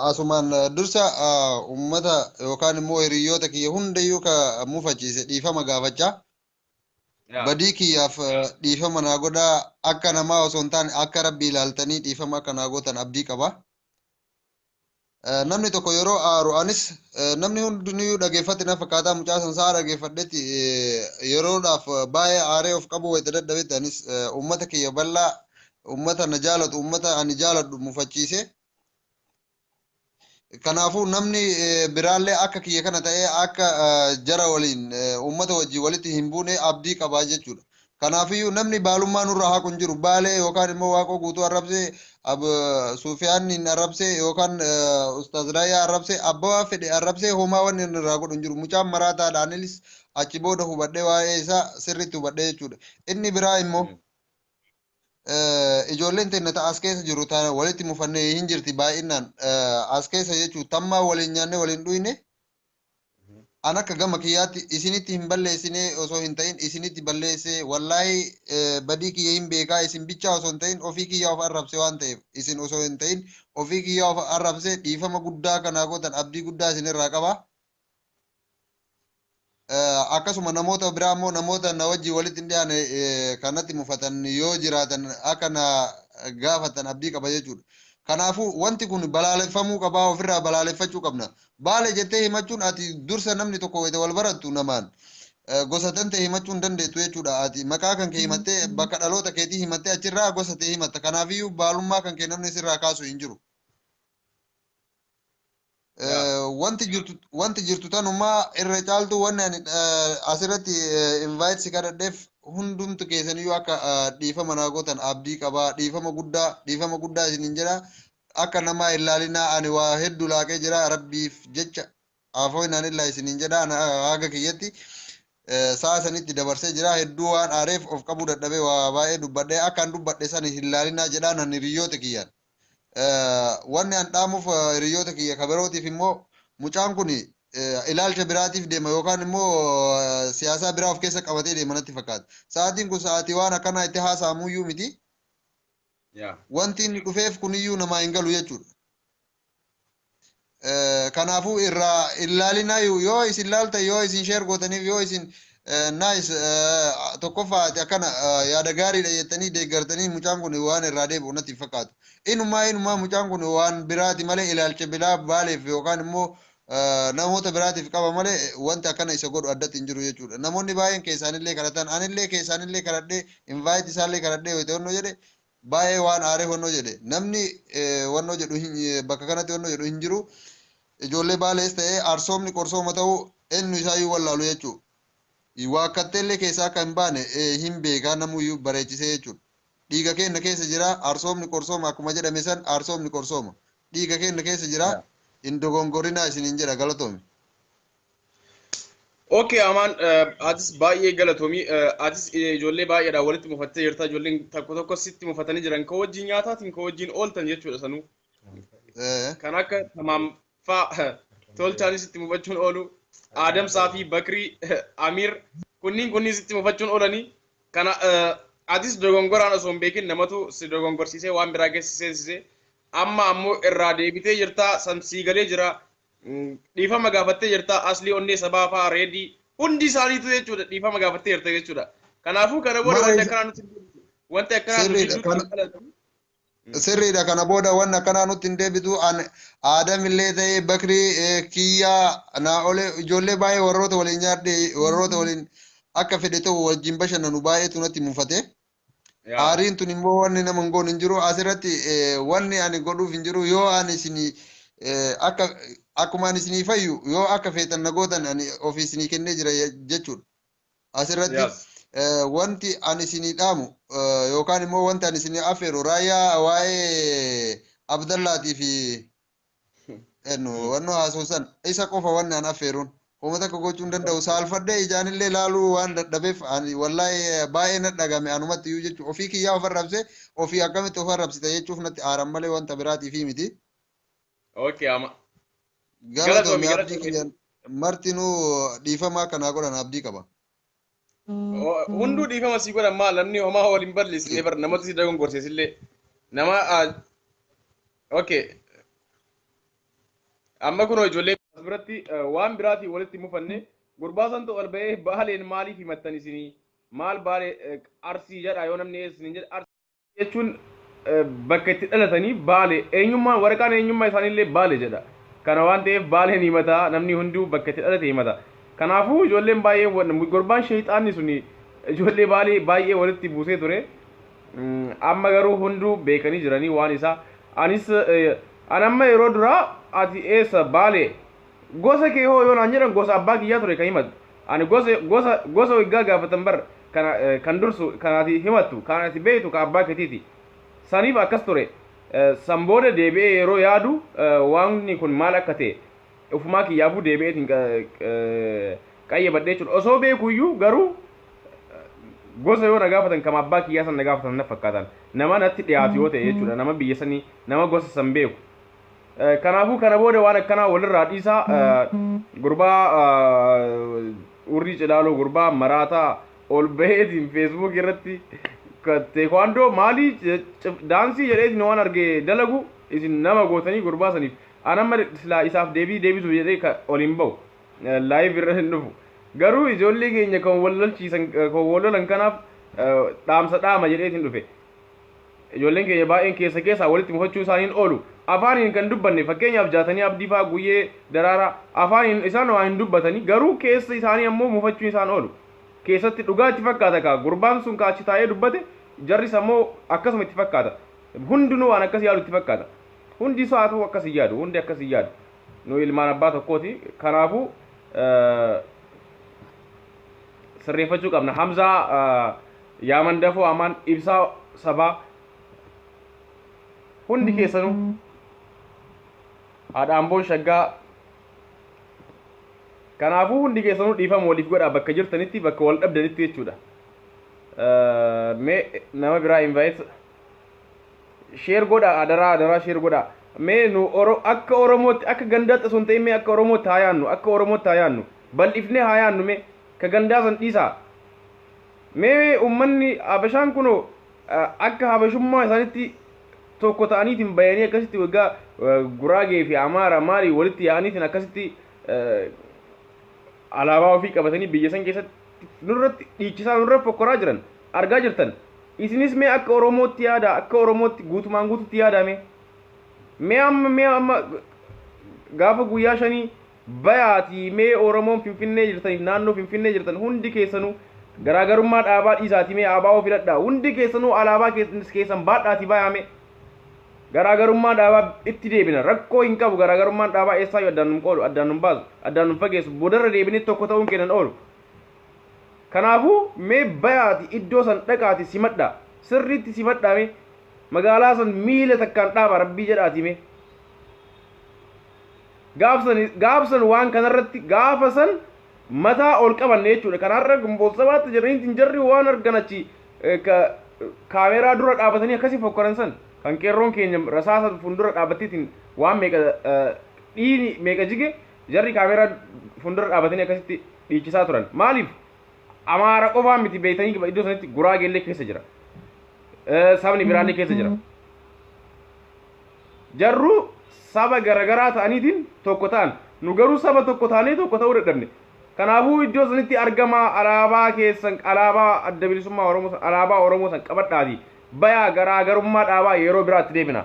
asumaan dursa uummata yookaan immoo hiriyoota kiyya hundayyuu ka mufachiise dhiifama gaafachaa. Badii kiyyaaf dhiifama naa godhaa, akka namaa osoo hin taane akka rabbii ilaaltanii dhiifama akka naa gootan abdii qaba. Namni tokko yeroo aaru, anis namni hundiniyyuu dhageeffate na fakkaataa, mucaa san sa'a dhageeffadhetti yeroodhaaf baay'ee aaree of qabu wayita dadhabetti, anis uummata kiyya bal'aa, uummata na jaalatu, uummata ani jaaladhu mufachiise. Kanaafuu namni biraallee akka kiyya kana ta'ee akka jara waliin uummata wajjin walitti hin buune abdii qabaa jechuudha. Kanaafiyyuu namni baalummaa nurraa haqu hin jiru. Baalee yookaan immoo Waaqoo Guutuu arrabsee, Suufiyaan hin arrabsee yookaan Ustaaz Raayyaa arrabsee, abbaa fedhe arrabsee homaa wanni inni irraa godhu hin jiru. Mucaan maraataadha. Anis achi booda hubadhee, waa'ee isaa sirriitti hubadhee jechuudha. Inni biraa immoo ijoolleen teenya ta'a as keessa jiru taana walitti mufannee hin jirti baay'inaan as keessa jechuun tammaa waliin nyaannee waliin dhuyne. An akka gama kiyyaatti isinitti hin balleessine osoo hin ta'in isinitti balleesse. Wallaahi badii kiyya hin beekaa. Isin bichaa osoo hin ta'in ofii kiyyaa of arrabse waan ta'eef, isin osoo hin ta'in ofii kiyyaa of arrabse. Dhiifama guddaa kanaa gootan abdii guddaa isinirraa qaba. Akkasuma namoota biraa immoo, namoota na wajjin walitti hin dhiyaane kanatti mufatan yoo jiraatan akka na gaafatan abdii qaba jechuudha. Kanaafuu wanti kun balaaleffamuu qabaa, ofirraa balaaleffachuu qabna. Baale jettee himachuun, ati dursa namni tokko wayita wal barattu namaan gosa tante himachuu hin dandeettu jechuudha. Ati maqaa kan kee himattee, bakka dhaloota keetii himattee, achirraa gosa ta'e himatta. Kanaafiyyuu baalummaa kan kee namni sirraa kaasu hin jiru. Wanti jirtu tanumaa irra caaltu. Wanni ani asirratti invite si kadhadheef hundumtu keessaniyyuu akka dhiifama naa gootan abdii qabaa. Dhiifama guddaa, dhiifama guddaa isinin jedha. Akka namaa hin laalinaa, ani waa hedduu laaqee jira. Rabbiif jecha afoo inaan illaa isinin jedha. Haga kiyyatti sa'a sanitti dabarsee jira. Hedduu waan aareef of qabuu dadhabee waa baay'ee dubbadhee, akkaan dubbadhe sani hin laalinaa jedha nan hiriyoota kiyyaan. Wanni an dhaamuuf hiriyoota kiyya kabirootiif immoo, mucaan kun ilaalcha biraatiif deema yookaan immoo siyaasaa biraa of keessa qabatee deema natti fakkaata. Sa'aatiin kun sa'aatii waan akkanaa itti haasa'amuyyuu miti. Wanti inni dhufeef kuniyyuu namaa hin galu jechuudha. Kanaafuu irraa ilaalinaa, yoo isin laaltan, yoo isin share gootaniif, yoo isin nice tokkoffaati akkana yaada gaariidha jettanii deeggartanii, mucaan kun waan irraa deebi'u natti hin fakkaatu. Inumaa mucaan kun waan biraati malee, ilaalcha biraa baaleef yookaan immoo namoota biraatiif qaba malee wanti akkana isa godhu addatti hin jiru jechuudha. Namoonni baay'een keessaanillee kadhatan, anillee keessaanillee kadhadhee, invite isaallee kadhadhee wayita jedhe baay'ee waan aaree wannoo jedhe, namni wannoo jedhu bakka kanatti wannoo jedhu hin jiru. Ijoollee baalees ta'ee arsoomni qorsooma ta'uu eenyu isaayyuu wallaalu jechuudha. Waakkatteellee keessaa akka hin baane hin beekaa namuyyuu bareechisee jechuudha. Dhiiga keenya keessa jira arsoomni qorsooma, akkuma jedhame san arsoomni qorsooma. Dhiiga keenya keessa jira, hin dogongorinaa isiniin jedha. Galatoomi.
Okay, Amaan, atis baay'ee galatoomii. Atis ijoollee baay'eedhaan walitti mufattee jirta. Ijoolleen tokko tokko sitti mufatanii jiran, ka wajjin nyaataatiin ka wajjin ooltan jechuudha sanuu. Kan akka Tamaam faa tolchaanis sitti mufachuun oolu. Adamsaa fi Bakrii, Amir kunniin sitti mufachuun oolanii. Kana atis dogongoraan osoo hin beekin namatu si dogongorsiisee waan biraa keessa seensisee, amma ammoo irraa deebitee jirta, samsii galee jira. Dhiifama gaafattee jirta, Aslii onnee sabaa fa'aa, reedii hundi isaaniitu jechuudha, dhiifama gaafattee jirta jechuudha. Kanaafuu kana booda wanti akkanaa nuti wanti akkanaa nuti
Sirriidha. Sirriidha, kana booda wanni akkanaa nutti hin deebitu. An Aadamillee ta'ee, Bakrii, Kiyyaa, Naa'olee, ijoollee baay'ee warroota waliin nyaadhe, warroota waliin akka fedhe ta'u wajjin bashannanu baay'eetu natti mufate. Aariin tun immoo wanni nama hin goone hin jiru. Asirratti wanni ani godhuuf hin jiru. Yoo ani isinii akka akkuma ani isinii fayyu, yoo akka feetan na gootan, ani ofii isinii kennee jira jechuudha. Asirratti wanti ani isinii dhaamu yookaan immoo wanti ani isinii affeeru, Raayyaa waa'ee Abdallaatii fi wannoo haasoosan isa qofa wanni an affeeruun. Homa takka gochuu hin danda'u. Saalfadhee ijaanillee laaluu waan dadhabeef, ani wallaahi baay'ee na dhagame anumatti iyyuu jechuudha. Ofii kiyyaa of arrabse, ofii akkamitti of arrabsita jechuuf natti aaran malee wanta biraatiif miti.
Okay, ama.
Galatoomi, abdii kiyyaan martinuu dhiifama akkanaa godhan abdii qaba.
Hunduu dhiifama sii godhan maal namni homaa waliin balleessine bar namatti si dogongorseesillee nama okay amma kunoo ijoollee as biratti waan biraatiin walitti mufanne gurbaa santu ol ba'ee Baaleen maaliif himattan isinii maal Baalee Arsii jedha yoo namni eessiniin jedha Arsii jechuun bakka itti dhalatanii Baale eenyummaa waraqaan eenyummaa isaaniillee Baale jedha. Kana waan ta'eef Baaleen himataa namni hunduu bakka itti dhalate himata. Kanaafuu ijoolleen baay'ee gurbaan sheexaanni suni ijoollee Baalee baay'ee walitti buusee ture. Amma garuu hunduu beekanii jiranii waan isaa. Anis an amma yeroo duraa ati eessa Baalee gosa kee hoo yoo naan jedhan gosa abbaa kiyyaa ture kan himatu. Ani gosa gosa gosa waggaa gaafatan bar kana kan dursu kan ati himattu kan ati beektu kan abbaa keetiiti. Saniif akkas ture. San booda deebi'ee yeroo yaadu waanni kun maal akka ta'e ufumaa kiyyaafuu deebi'eetiin qayyabadhee jechuudha. Osoo beekuyyuu garuu gosa yoo na gaafatan kama abbaa kiyyaa san na gaafatan na fakkaatan. Nama natti dhiyaatu yoo ta'e jechuudha. Nama biyya sanii nama gosa san beeku. Kanaafuu kana booda waan akkanaa walirraa dhiisaa gurbaa Urrii Cilaaloo gurbaa maraataa ol baheetiin Facebook irratti teekwaandoo maalii daansii jedheetiin waan arge dalagu isin nama gootanii gurbaa saniif an amma silaa isaaf deebii deebisuuf jedhee ol hin ba'u live irra hin dhufu garuu ijoollee keenya kan wal lolchiisan kan wal lolan kanaaf dhaamsa dhaama jedheetiin dhufe. Ijoolleen keenya baay'een keessa keessaa walitti mufachuu isaaniin oolu afaaniin kan dubbanne fakkeenyaaf Jaatanii Abdii fa'aa Guyyee Daraaraa afaaniin isaan waa hin dubbatanii garuu keessa isaanii ammoo mufachuu isaan oolu. Keessatti dhugaa itti fakkaata kaa gurbaan sun kaachi taa'ee dubbate jarris ammoo akkasuma itti fakkaata. Hundinuu waan akkas yaadu itti fakkaata. Hundi isaa haa ta'u akkas hin yaadu hundi akkas hin yaadu. Nu ilmaan abbaa tokkooti kanaafuu sirreeffachuu qabna. Hamzaa Yaaman Dafoo Amaan Ibsaa Sabaa hundi keessanuu haadha Amboon Shaggaa kanaafuu hundi keessanuu dhiifama waliif godhaa bakka jirtanitti bakka wal dhabdanitti jechuudha. Mee nama biraa invite share godhaa adaraa adaraa share godhaa. Mee nu akka Oromootti akka gandaatti osoo hin ta'in mee akka Oromootti haa yaannu akka Oromootti haa yaannu bal'ifnee haa yaannu mee ka gandaa san dhiisaa. Mee uummanni Habashaan kunoo akka Habashummaa isaanitti tokko ta'aniitiin bayanii akkasitti waggaa Guraagee fi Amaara maalii walitti yaa'aniitiin akkasitti alaabaa ofii qabatanii biyya san keessatti nurratti dhiichisaa nurra fokkoraa jiran argaa jirtan. Isinis mee akka Oromootti yaada akka Oromootti guutumaan guututti yaada mee. Mee amma gaafa guyyaa 5 bayaatii mee Oromoon Finfinnee jirtaniif naannoo Finfinnee jirtan hundi keessanuu garaagarummaa dhaabaa dhiisaatii mee ABO filadhaa hundi keessanuu alaabaa keessan baadhaatii bayaa mee. Garaagarummaa dhaabaa itti deebina rakkoo hin qabu garaagarummaan dhaabaa eessaayyuu addaan nun qoodu addaan nun baasu addaan nun fageessu boodarra deebinee tokko ta'uun kennan oolu. Kanaafuu mee bayaati iddoo san dhaqaati simadhaa sirriitti simadhaa mee magaalaa san miila takkaan dhaaba rabbii jedhaati mee. Gaafsan waan kanarratti gaafa san mataa ol qabanne jechuudha. Kanarra Gimboot Sabaatti jedhaniitiin jarri waan argan achi kaameeraa dura dhaabatanii akkasii fokkoran san kan qeerroon keenya rasaasa fuuldura dhaabbatteetiin waan meeqa dhiini meeqa jige jarri kaameeraa fuuldura dhaabatanii akkasitti dhiichisaa turan. Maaliif Amaara qofaa miti beektanii iddoo sanatti Guraageellee keessa jira. Sabni biraallee keessa jira. Jarru saba garaagaraa ta'aniitiin tokko ta'an nu garuu saba tokko taanee tokko ta'uu dadhabne. Kanaafuu iddoo sanitti argamaa alaabaa keessan alaabaa adda bilisummaa Oromoo alaabaa Oromoo san qabadhaati. Bayaa garaagarummaa dhaabaa yeroo biraatti deebina.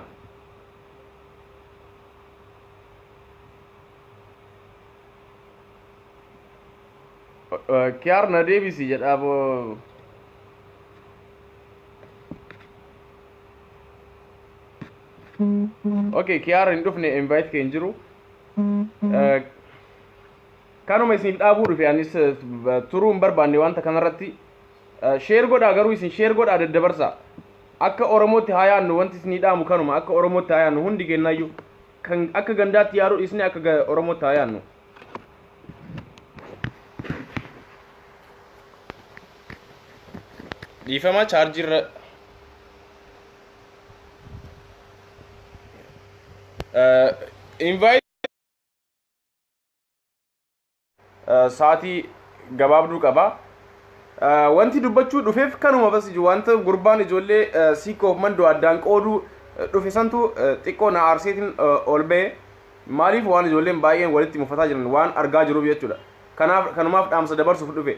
Kiyaar na deebisi jedha boo. Okay, Kiyaar hin dhufne invite kee hin jiru. Kanuma isiniif dhaabuu dhufe anis turuu hin barbaanne wanta kanarratti share godhaa garuu isin share godhaa daddabarsaa. Akka Oromootti haa yaannu wanti isinii dhaamu kanuma akka Oromootti haa yaannu hundi kennaayyuu kan akka gandaatti yaaduu dhiisnee akka Oromootti haa yaannu. Dhiifama chaarjiirra invite sa'aatii gabaabduu qaba. Wanti dubbachuu dhufeef kanuma bas wanta gurbaan ijoollee Siikoof Mandoo addaan qooduu dhufe santu xiqqoo na aarseetiin ol ba'e. Maaliif waan ijoolleen baay'een walitti mufataa jiran waan argaa jiruuf jechuudha. Kanaaf kanumaaf dhaamsa dabarsuuf dhufe.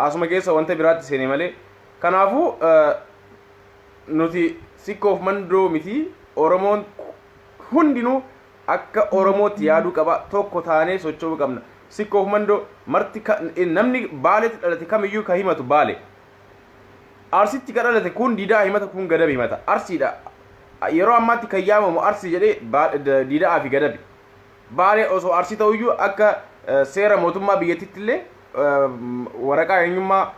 Asuma keessa wanta biraatti seene malee. Kanaafuu nuti Siikoof Mandoo miti, Oromoon hundinuu akka Oromootti yaaduu qaba, tokko taanee socho'uu qabna. Sikkoof Mandoo marti namni Baaleetti dhalate kamiyyuu ka himatu Baale. Arsitti ka dhalate kun Diidaa himata, kun Gadab himata. Arsiidha. Yeroo ammaatti kan yaamamu Arsii jedhee Diidaa fi Gadabi. Baalee osoo Arsii ta'uyyuu akka seera mootummaa biyyattiitti illee waraqaa eenyummaa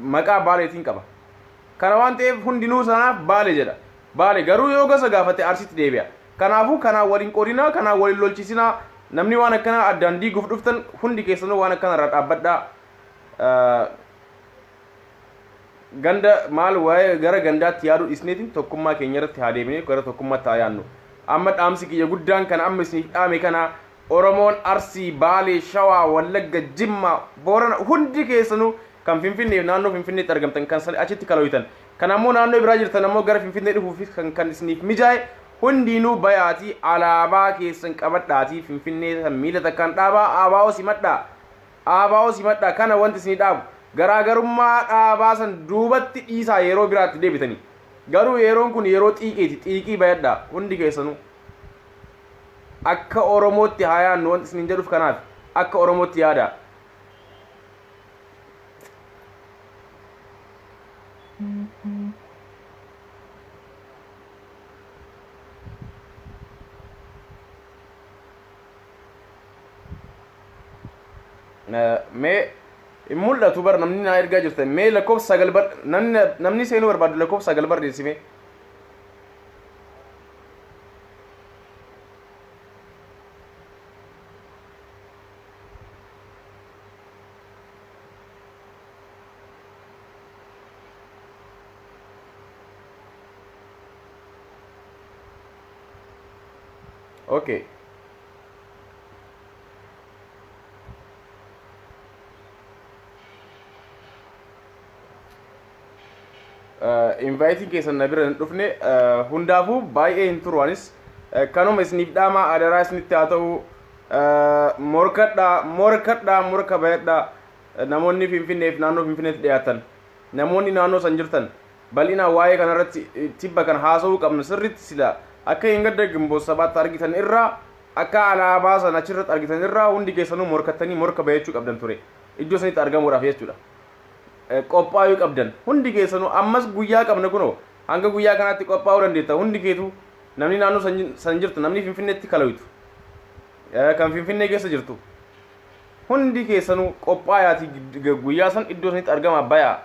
maqaa Baaleetiin qaba. Kana waan ta'eef hundinuu sanaaf Baale jedha. Baale garuu yoo gosa gaafate Arsiitti deebi'a. Kanaafuu kanaan waliin qoodinaa, kanaan waliin lolchisinaa, namni waan akkanaa addaan diiguuf dhuftan hundi keessanuu waan akkana irraa dhaabbadhaa. Ganda maal waa'ee gara gandaatti yaaduu dhiisneetiin tokkummaa keenya irratti haa deebinee gara tokkummaatti haa yaadnu. Amma dhaamsi kiyya guddaan kana amma isiniif dhaame kana Oromoon Arsii, Baalee, Shawaa, Wallagga, Jimma, Boorana hundi keessanuu kan Finfinneef naannoo Finfinneetti argamtan kan achitti kalooytan. Kan ammoo naannoo biraa jirtan ammoo gara Finfinnee dhufuufis kan isiniif mijaa'e hundinuu bayaatii alaabaa keessan qabadhaatii Finfinnee san miila takkaan dhaabaa ABO simadhaa. ABO simadhaa kana wanti isinii dhaabu garaagarummaa dhaabaa san duubatti dhiisaa yeroo biraatti deebitanii. Garuu yeroon kun yeroo xiiqiiti, xiiqii bayadhaa hundi keessanuu. Akka Oromootti haa yaadnu wanti isiniin jedhuuf kanaaf akka Oromootti yaadaa. Mee hin mul'atu bar namni naa ergaa jirtan mee lakkoofsa 9 bar namni seenuu barbaadu lakkoofsa 9 barreessi mee. Okay. Invaayitiin keessan na bira hin dhufne, hundaafuu baay'ee hin turu anis kanuma isiniif dhaamaa, adaraa isinitti haa ta'u, morkadhaa, morkadhaa, morka bayadhaa. Namoonni Finfinneef naannoo Finfinneetti dhiyaatan, namoonni naannoo san jirtan bal'inaan waa'ee kanarratti tibba kan haasa'uu qabnu sirriitti sila akka hin gadda Gimboot 7tti argitan irraa akka alaabaa sana achirratti argitan irraa hundi keessanuu morkattanii morka bayachuu qabdan ture iddoo sanitti argamuudhaaf jechuudha. Qophaa'uu qabdan hundi keessanuu. Ammas guyyaa qabna, kunoo hanga guyyaa kanaatti qophaa'uu dandeetta hundi keetu, namni naannoo san jirtu, namni Finfinneetti kalawitu, kan Finfinnee keessa jirtu hundi keessanuu qophaayaati guyyaa san iddoo sanitti argama bayaa,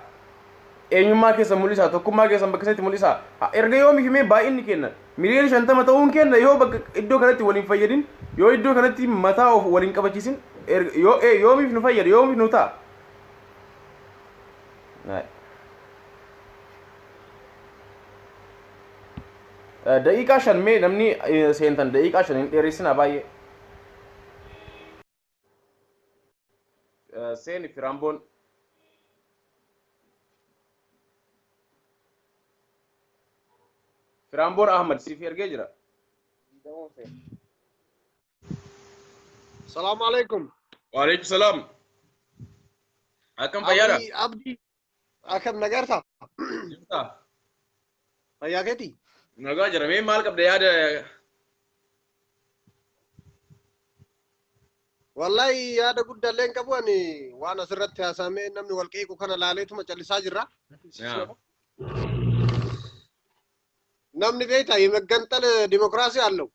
eenyummaa keessan mul'isaa, tokkummaa keessan bakka sanitti mul'isaa. Erga yoomii himee baay'inni kenna miliyoona 50 ta'uun kenna yoo bakka iddoo kanatti waliin fayyadin, yoo iddoo kanatti mataa of waliin qabachiisin, yoo yoomiif nu fayyada, yoomiif nu ta'a? Daqiiqaa 5 mee namni seentan daqiiqaa 5 hin dheeressinaa baay'ee. Seeni Firaamboon. Firaamboon Ahmad siif ergee jira.
Salaamu alaikum.
Waalaikum salaam. Akkam, fayyaadha?
Abdii, Abdii, akkam nagarta?
Jirtaa?
Fayyaa keetii?
Nagaa jira. Mee maal qabda yaada?
Wallahi yaada guddaallee hin qabu, ani waan asirratti haasamee namni wal qeequ kana laaleetuma callisaa jirra. Namni beektaa የመገንጠል ዲሞክራሲ አለው።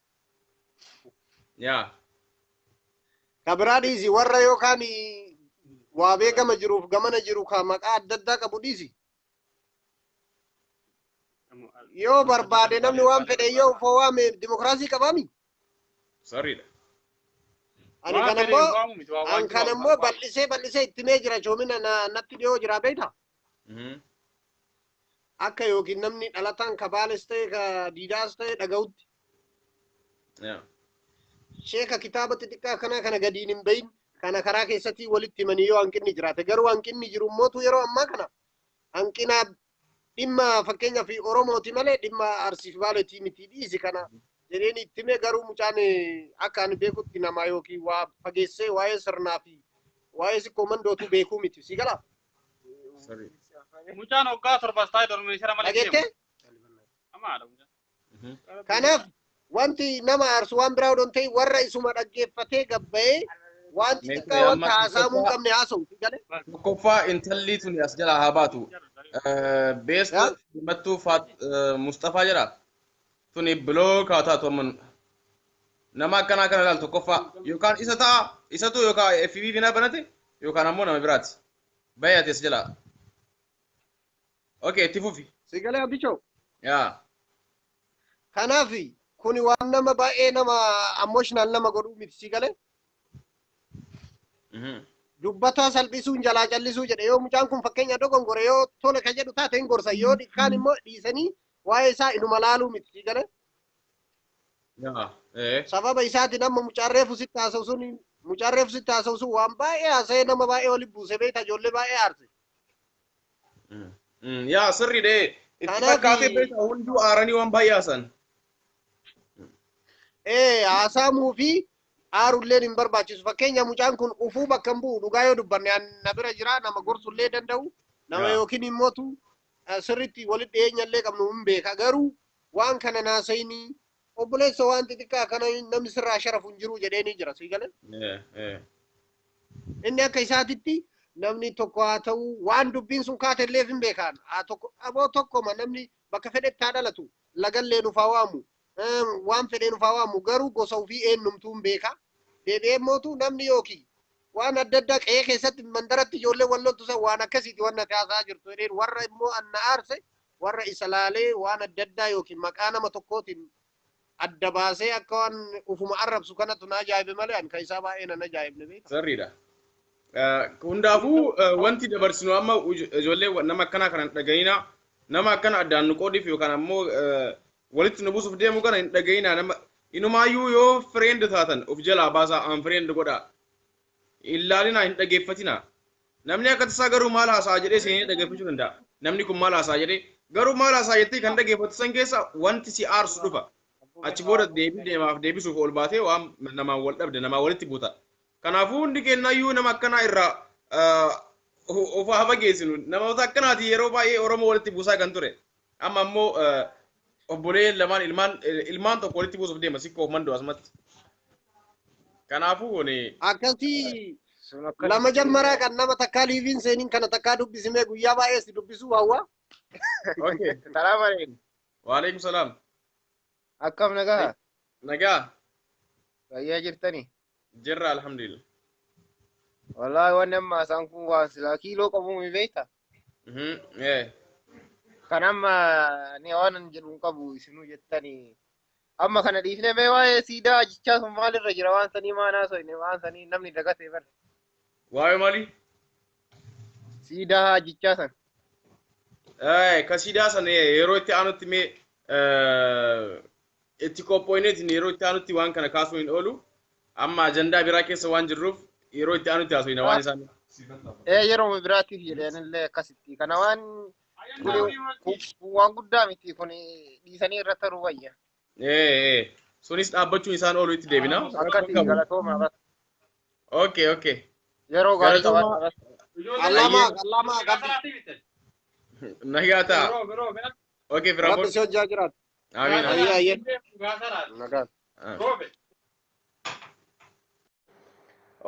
Ka biraa dhiisi, warra yookaan waa beekama jiruuf gamana jiru ka maqaa adda addaa qabu dhiisi. Yoo barbaade namni waan fedhe yoo ufoo waame dimokiraasii qabaami.
Sirriidha.
Ani kana immoo an kana immoo bal'isee bal'isee itti mee jira choomina natti dhiyoo jira beektaa? Akka yookiin namni dhalataan ka Baales ta'e ka Diidaas ta'e dhaga'utti. Sheeka kitaaba xixiqqaa kanaa kana gadiin hin bahin. Kana karaa keessatti walitti himanii yoo hanqinni jiraate garuu hanqinni jiru mootu yeroo ammaa kana hanqina dhimma fakkeenyaaf Oromooti malee dhimma Arsiif Baaleetii miti dhiisi kana jedheen itti hime garuu mucaan akka ani beekutti nama yookiin waa fageessee waa'ee sirnaa fi waa'ee sikkoo mandootu beekuu miti si galaa.
Mucaan waggaa torbas taa'ee dormeeshara malee
Dhageettee?
Amaadha mucaan.
Kanaaf wanti nama aarsu waan biraa odoo hin ta'in warra isuma dhaggeeffatee gabbayee waan xixiqqaa wanta haasaamuu hin qabne haasa'u si galee.
Tokkoffaa intalli tuni as jalaa haa baatu. Beest himattuu Mustafaa jedha. Tuni bilook haa taatu amma nama akkanaa kana ilaalu tokkoffaa yookaan isa ta'a isatu yookaan FB finaa banate yookaan ammoo nama biraati. Bayee ati as jalaa. Okay, itti fufi.
Si galee Abbichoo.
Yaa.
Kanaaf kuni waan nama baay'ee nama emotional nama godhuu miti si galee. Dubbataa salphisuun jalaa callisuu jedhe yoo mucaan kun fakkeenya dogongore yoo tole ka jedhu taate hin gorsa yoo kaan immoo dhiisanii waa'ee isaa inuma laaluu miti si galee.
Yaa.
Sababa isaatiin amma mucaan reefu sitti haasa'u sun mucaan reefu sitti haasa'u sun waan baay'ee haasa'ee nama baay'ee walitti buuse beekta ijoollee baay'ee aarse.
Yaa sirrii dhee. Itti fakkaatee beekta hunduu aaranii waan baay'ee haasan.
Haasaamuu fi aarulleen hin barbaachisu. Fakkeenya mucaan kun ufuu bakka hin bu'u dhugaa yoo dubbanne na bira jira nama gorsullee danda'u nama yookiin immootu sirriitti walitti dhiyeenya illee qabnu hin beeka garuu waan kana naasayinii obboleessa waan xixiqqaa kana namni sirraa sharafu hin jiru jedhee ni jira sii galee. Inni akka isaatitti namni tokko haa ta'u waan dubbiin sun kaate illee hin beekaan haa tokko aboo tokkoma namni bakka fedhetti haa dhalatu lagallee nuuf haa waamu waan fedhee nuuf haa waamu garuu gosa ofii eenyumtuu hin beeka deebi'ee mootu namni yookiin waan adda addaa qe'ee keessatti mandaratti ijoollee wal loltu san waan akkasiiti waan nati haasa'aa jirtu jedheen warra immoo anna aarse warra isa laalee waan adda addaa yookiin maqaa nama tokkootiin adda baasee akka waan ufuma arrabsu kanatu na ajaa'ibe malee an kan isaa baay'ee nan ajaa'ibne beeka.
Sirriidha. Hundaafuu wanti dabarsinu amma ijoollee nama akkanaa kana hin dhagayina nama akkana addaan nu qoodiif yookaan ammoo walitti nu buusuuf deemu kana hin dhagayina nama inumaayyuu yoo friend taatan of jalaa baasaa an friend godhaa. Ilaalinaa hin dhageeffatinaa. Namni akka tasaa garuu maal haasa'a jedhee seenee dhageeffachuu danda'a. Namni kun maal haasa'a jedhee garuu maal haasa'a jettee kan dhageeffattu san keessa wanti si aarsu dhufa. Achi booda deebii deemaaf deebisuuf ol baatee waan namaan wal dhabde namaan walitti buuta. Kanaafuu hundi keenyayyuu nama akkanaa irraa of haa fageessinu. Namoota akkanaati yeroo baay'ee Oromoo walitti buusaa kan ture. Amma ammoo obboleen lamaan ilmaan tokko walitti buusuuf deema sikkoo of mandoo asumatti. Kanaafuu kuni
Akkasii lama jammaraa kan nama takkaa liiviin seeniin kana takkaa dubbisimee guyyaa baay'ee si dubbisuu hawwa.
Okay.
Salaam alaikum.
Waalaikum salaam.
Akkam nagaa?
Nagaa.
Fayyaa jirtani?
Jirra alhamdulillah.
Wallaahi wanni amma isaan kun waan silaa kiiloo qabu mi beekta? Kan amma ni waan an jedhu hin qabu isinuu jettanii. Amma kana dhiifnee mee waa'ee siidaa jechaa sun maalirra jira waan sanii maan haasofne waan sanii namni dagatee bara.
Waa'ee maalii?
Siidaa jechaa san.
Ka siidaa san yeroo itti aanutti mee itti qophooyneetiin yeroo itti aanutti waan kana kaasuu hin oolu. Amma ajandaa biraa keessa waan jirruuf yeroo itti aanutti haasofna waan isaan.
Yeroo biraatiif jedhanillee akkasitti. Kana waan waan guddaa miti kun dhiisanii irra taruu wayya.
Sunis dhaabbachuun isaan oolu itti deebina.
Akkasii galatooma bas.
Okay, okay.
Yeroo gaarii qabaadha bas.
Allaamaa allaamaa qabdi.
Nagaa ta'a. Okay,
Rabbi
Firaafoon.
si hojjaa jiraatu.
Amiin.
Ayyee ayyee. Nagaa.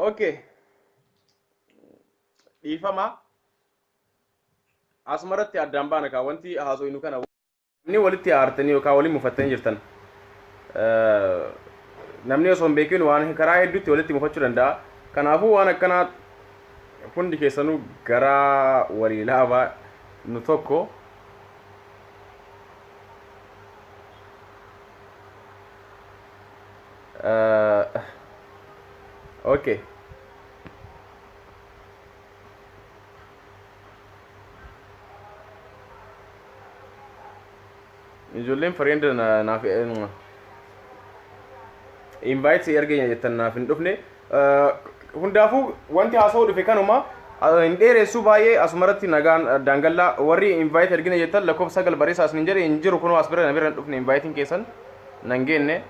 Okay. Dhiifama. Asumarratti addaan baana kaa wanti haasofnu kana. Namni walitti aartanii yookaan waliin mufattanii jirtan. Namni osoo hin beekin waan karaa hedduutti walitti mufachuu danda'a. Kanaafuu waan akkanaa hundi keessanuu garaa walii laafaa nu tokko. Okay. Ijoolleen friend naaf invite ergeenya jettan naaf hin dhufne. Hundaafuu wanti haasa'uu dhufe kanuma hin dheeressu baay'ee asumarratti nagaan daangallaa warri invite ergina jettan lakkoofsa 9 barreessaa isin jedhe hin jiru kunoo as bira na bira hin dhufne invaayitiin keessan nan geenne.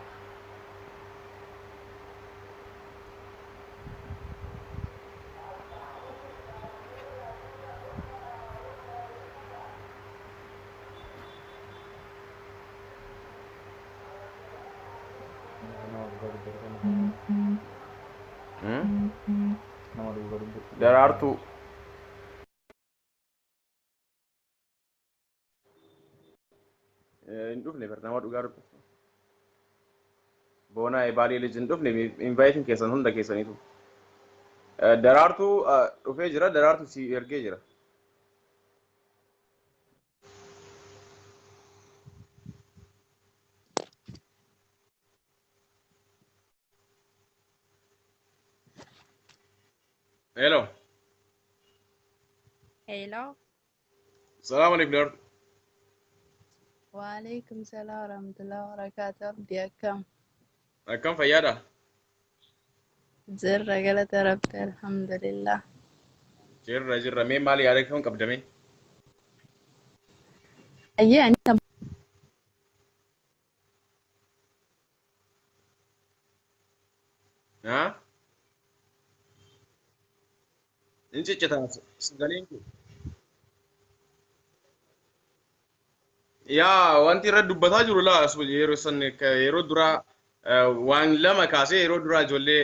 Daraartuu. Hin dhufne bar nama dhugaa dubbatu. Boonaa Ebaalee lij hin dhufne invaayitiin keessan hunda keessaniitu. Daraartuu dhufee jira daraartuu si ergee jira. Hello.
Hello.
Salaam alaikum Daraartuu.
Waalaikum salaam warahmatullahi wabarakatuh. Abdii akkam?
Akkam fayyaadha?
Jirra galata rabbi alhamdulillah.
Jirra jirra mee maal yaada kam qabda mee?
Ayyee ani
Haa? Hin ciccita sagaleen kee. Yaa wanti irra dubbataa jiru laa yeroo san yeroo duraa waan lama kaasee yeroo duraa ijoollee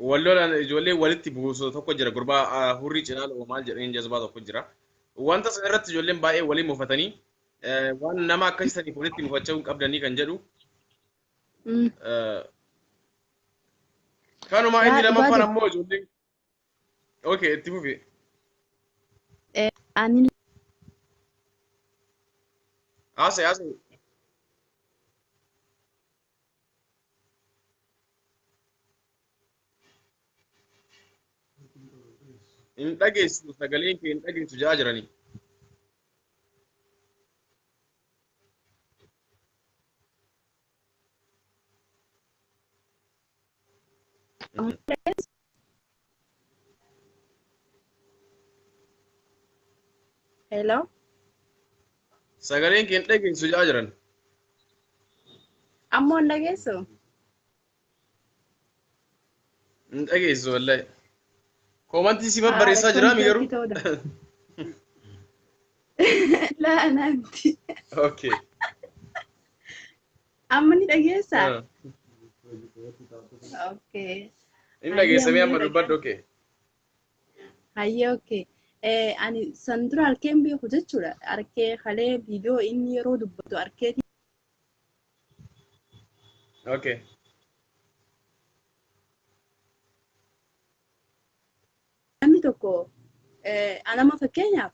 wal lolan ijoollee walitti buusu tokko jira gurbaa hurrii cinaa lo'u maal jedhaniin jazbaa tokko jira. Wanta sana irratti ijoolleen baay'ee waliin mufatanii waan nama akkasii saniif walitti mufachuu hin qabdanii kan jedhu. Kanuma inni
Yaa dhugaa
lammaffaan
jette.
ammoo ijoolleen okay itti fufi.
Ani
Haasa'e haasa'e. Hin dhageessu sagaleen kee hin dhageessu jedhaa jiranii.
Hello.
Sagaleen kee hin dhageessu jedhaa jiran.
Ammoo hin dhageessu?
Hin dhageessu wallahi. Koomantii si babbareessaa jiraa mi garuu?
Rakkoo ta'uu danda'a. Laa naanti.
Okay.
Amma ni dhageessaa? Okay.
Hin
Hayyee
dhageessamee
amma
amma
ni
dubbadhu okay.
Hayyee okay. Ani san dura harkeen beeku jechuudha. Harkee kalee viidiyoo inni yeroo dubbatu harkee
Okay.
Namni tokko anama fakkeenyaaf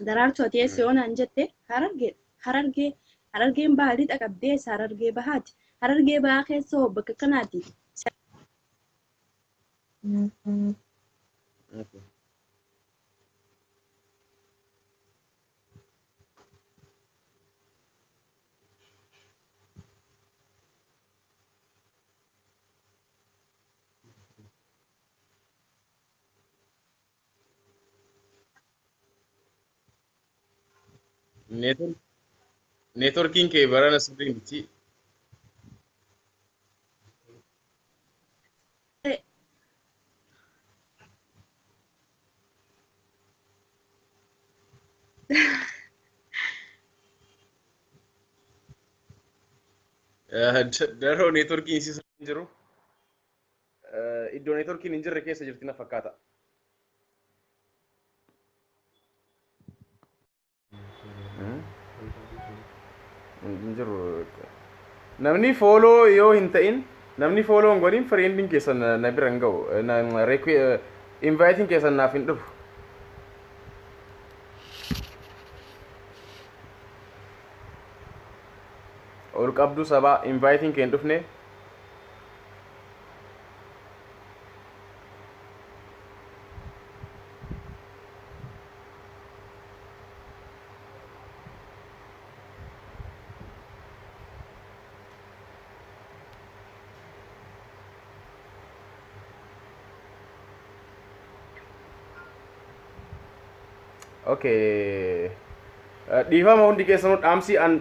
daraartuu ati eessa yoo naan jette harargee harargee harargeen baha lixa qabdee eessa harargee bahaati harargee bahaa keessa hoo bakka kanaati.
Okay. Neetworkiin kee barana sirrii miti. Daroo neetworkiin isii sirrii hin jiru. Iddoo neetworkiin hin jirre keessa jirti na fakkaata. Hin jiru. Namni follow yoo hin ta'in namni follow hin godhin friendiin keessan na bira hin ga'u. Inviting keessan naaf hin dhufu. Ol qabduu sabaa inviting kee hin dhufne. Okay. Dhiifama hundi keessanuu, dhaamsi an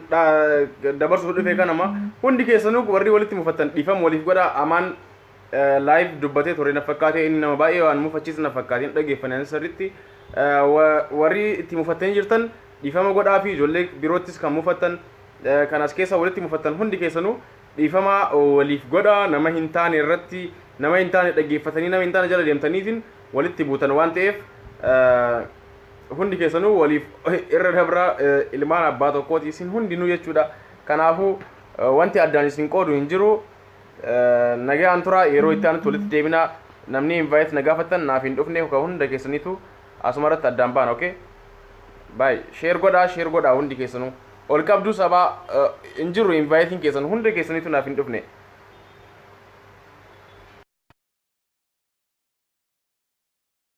dabarsuuf dhufe kanama. Hundi keessanuu warri walitti mufattan dhiifama waliif godha. Amaan live dubbatee ture na fakkaate, inni nama baay'ee waan mufachiisa na fakkaate, hin dhaggeeffanne sirriitti. Warri itti mufattanii jirtan dhiifama godhaa fi ijoollee biroottis kan mufattan, kan as keessa walitti mufattan hundi keessanuu dhiifama waliif godha. Nama hin taane irratti, nama hin taane dhaggeeffatanii, nama hin taane jala deemtaniitiin walitti buutan waan ta'eef, hundi keessanuu waliif irra dabra. Ilmaan abbaa tokkooti isin hundinuu jechuudha. Kanaafuu wanti addaan isin qoodu hin jiru. Nagaan tura, yeroo itti aanutti walitti deebina. Namni invite na gaafattan naaf hin dhufne ka hunda keessaniitu asuma irratti addaan baana. Okay, bye. Share godhaa, share godhaa hundi keessanuu. Ol qabduu sabaa hin jiru, invite keessan hunda keessaniitu naaf hin dhufne.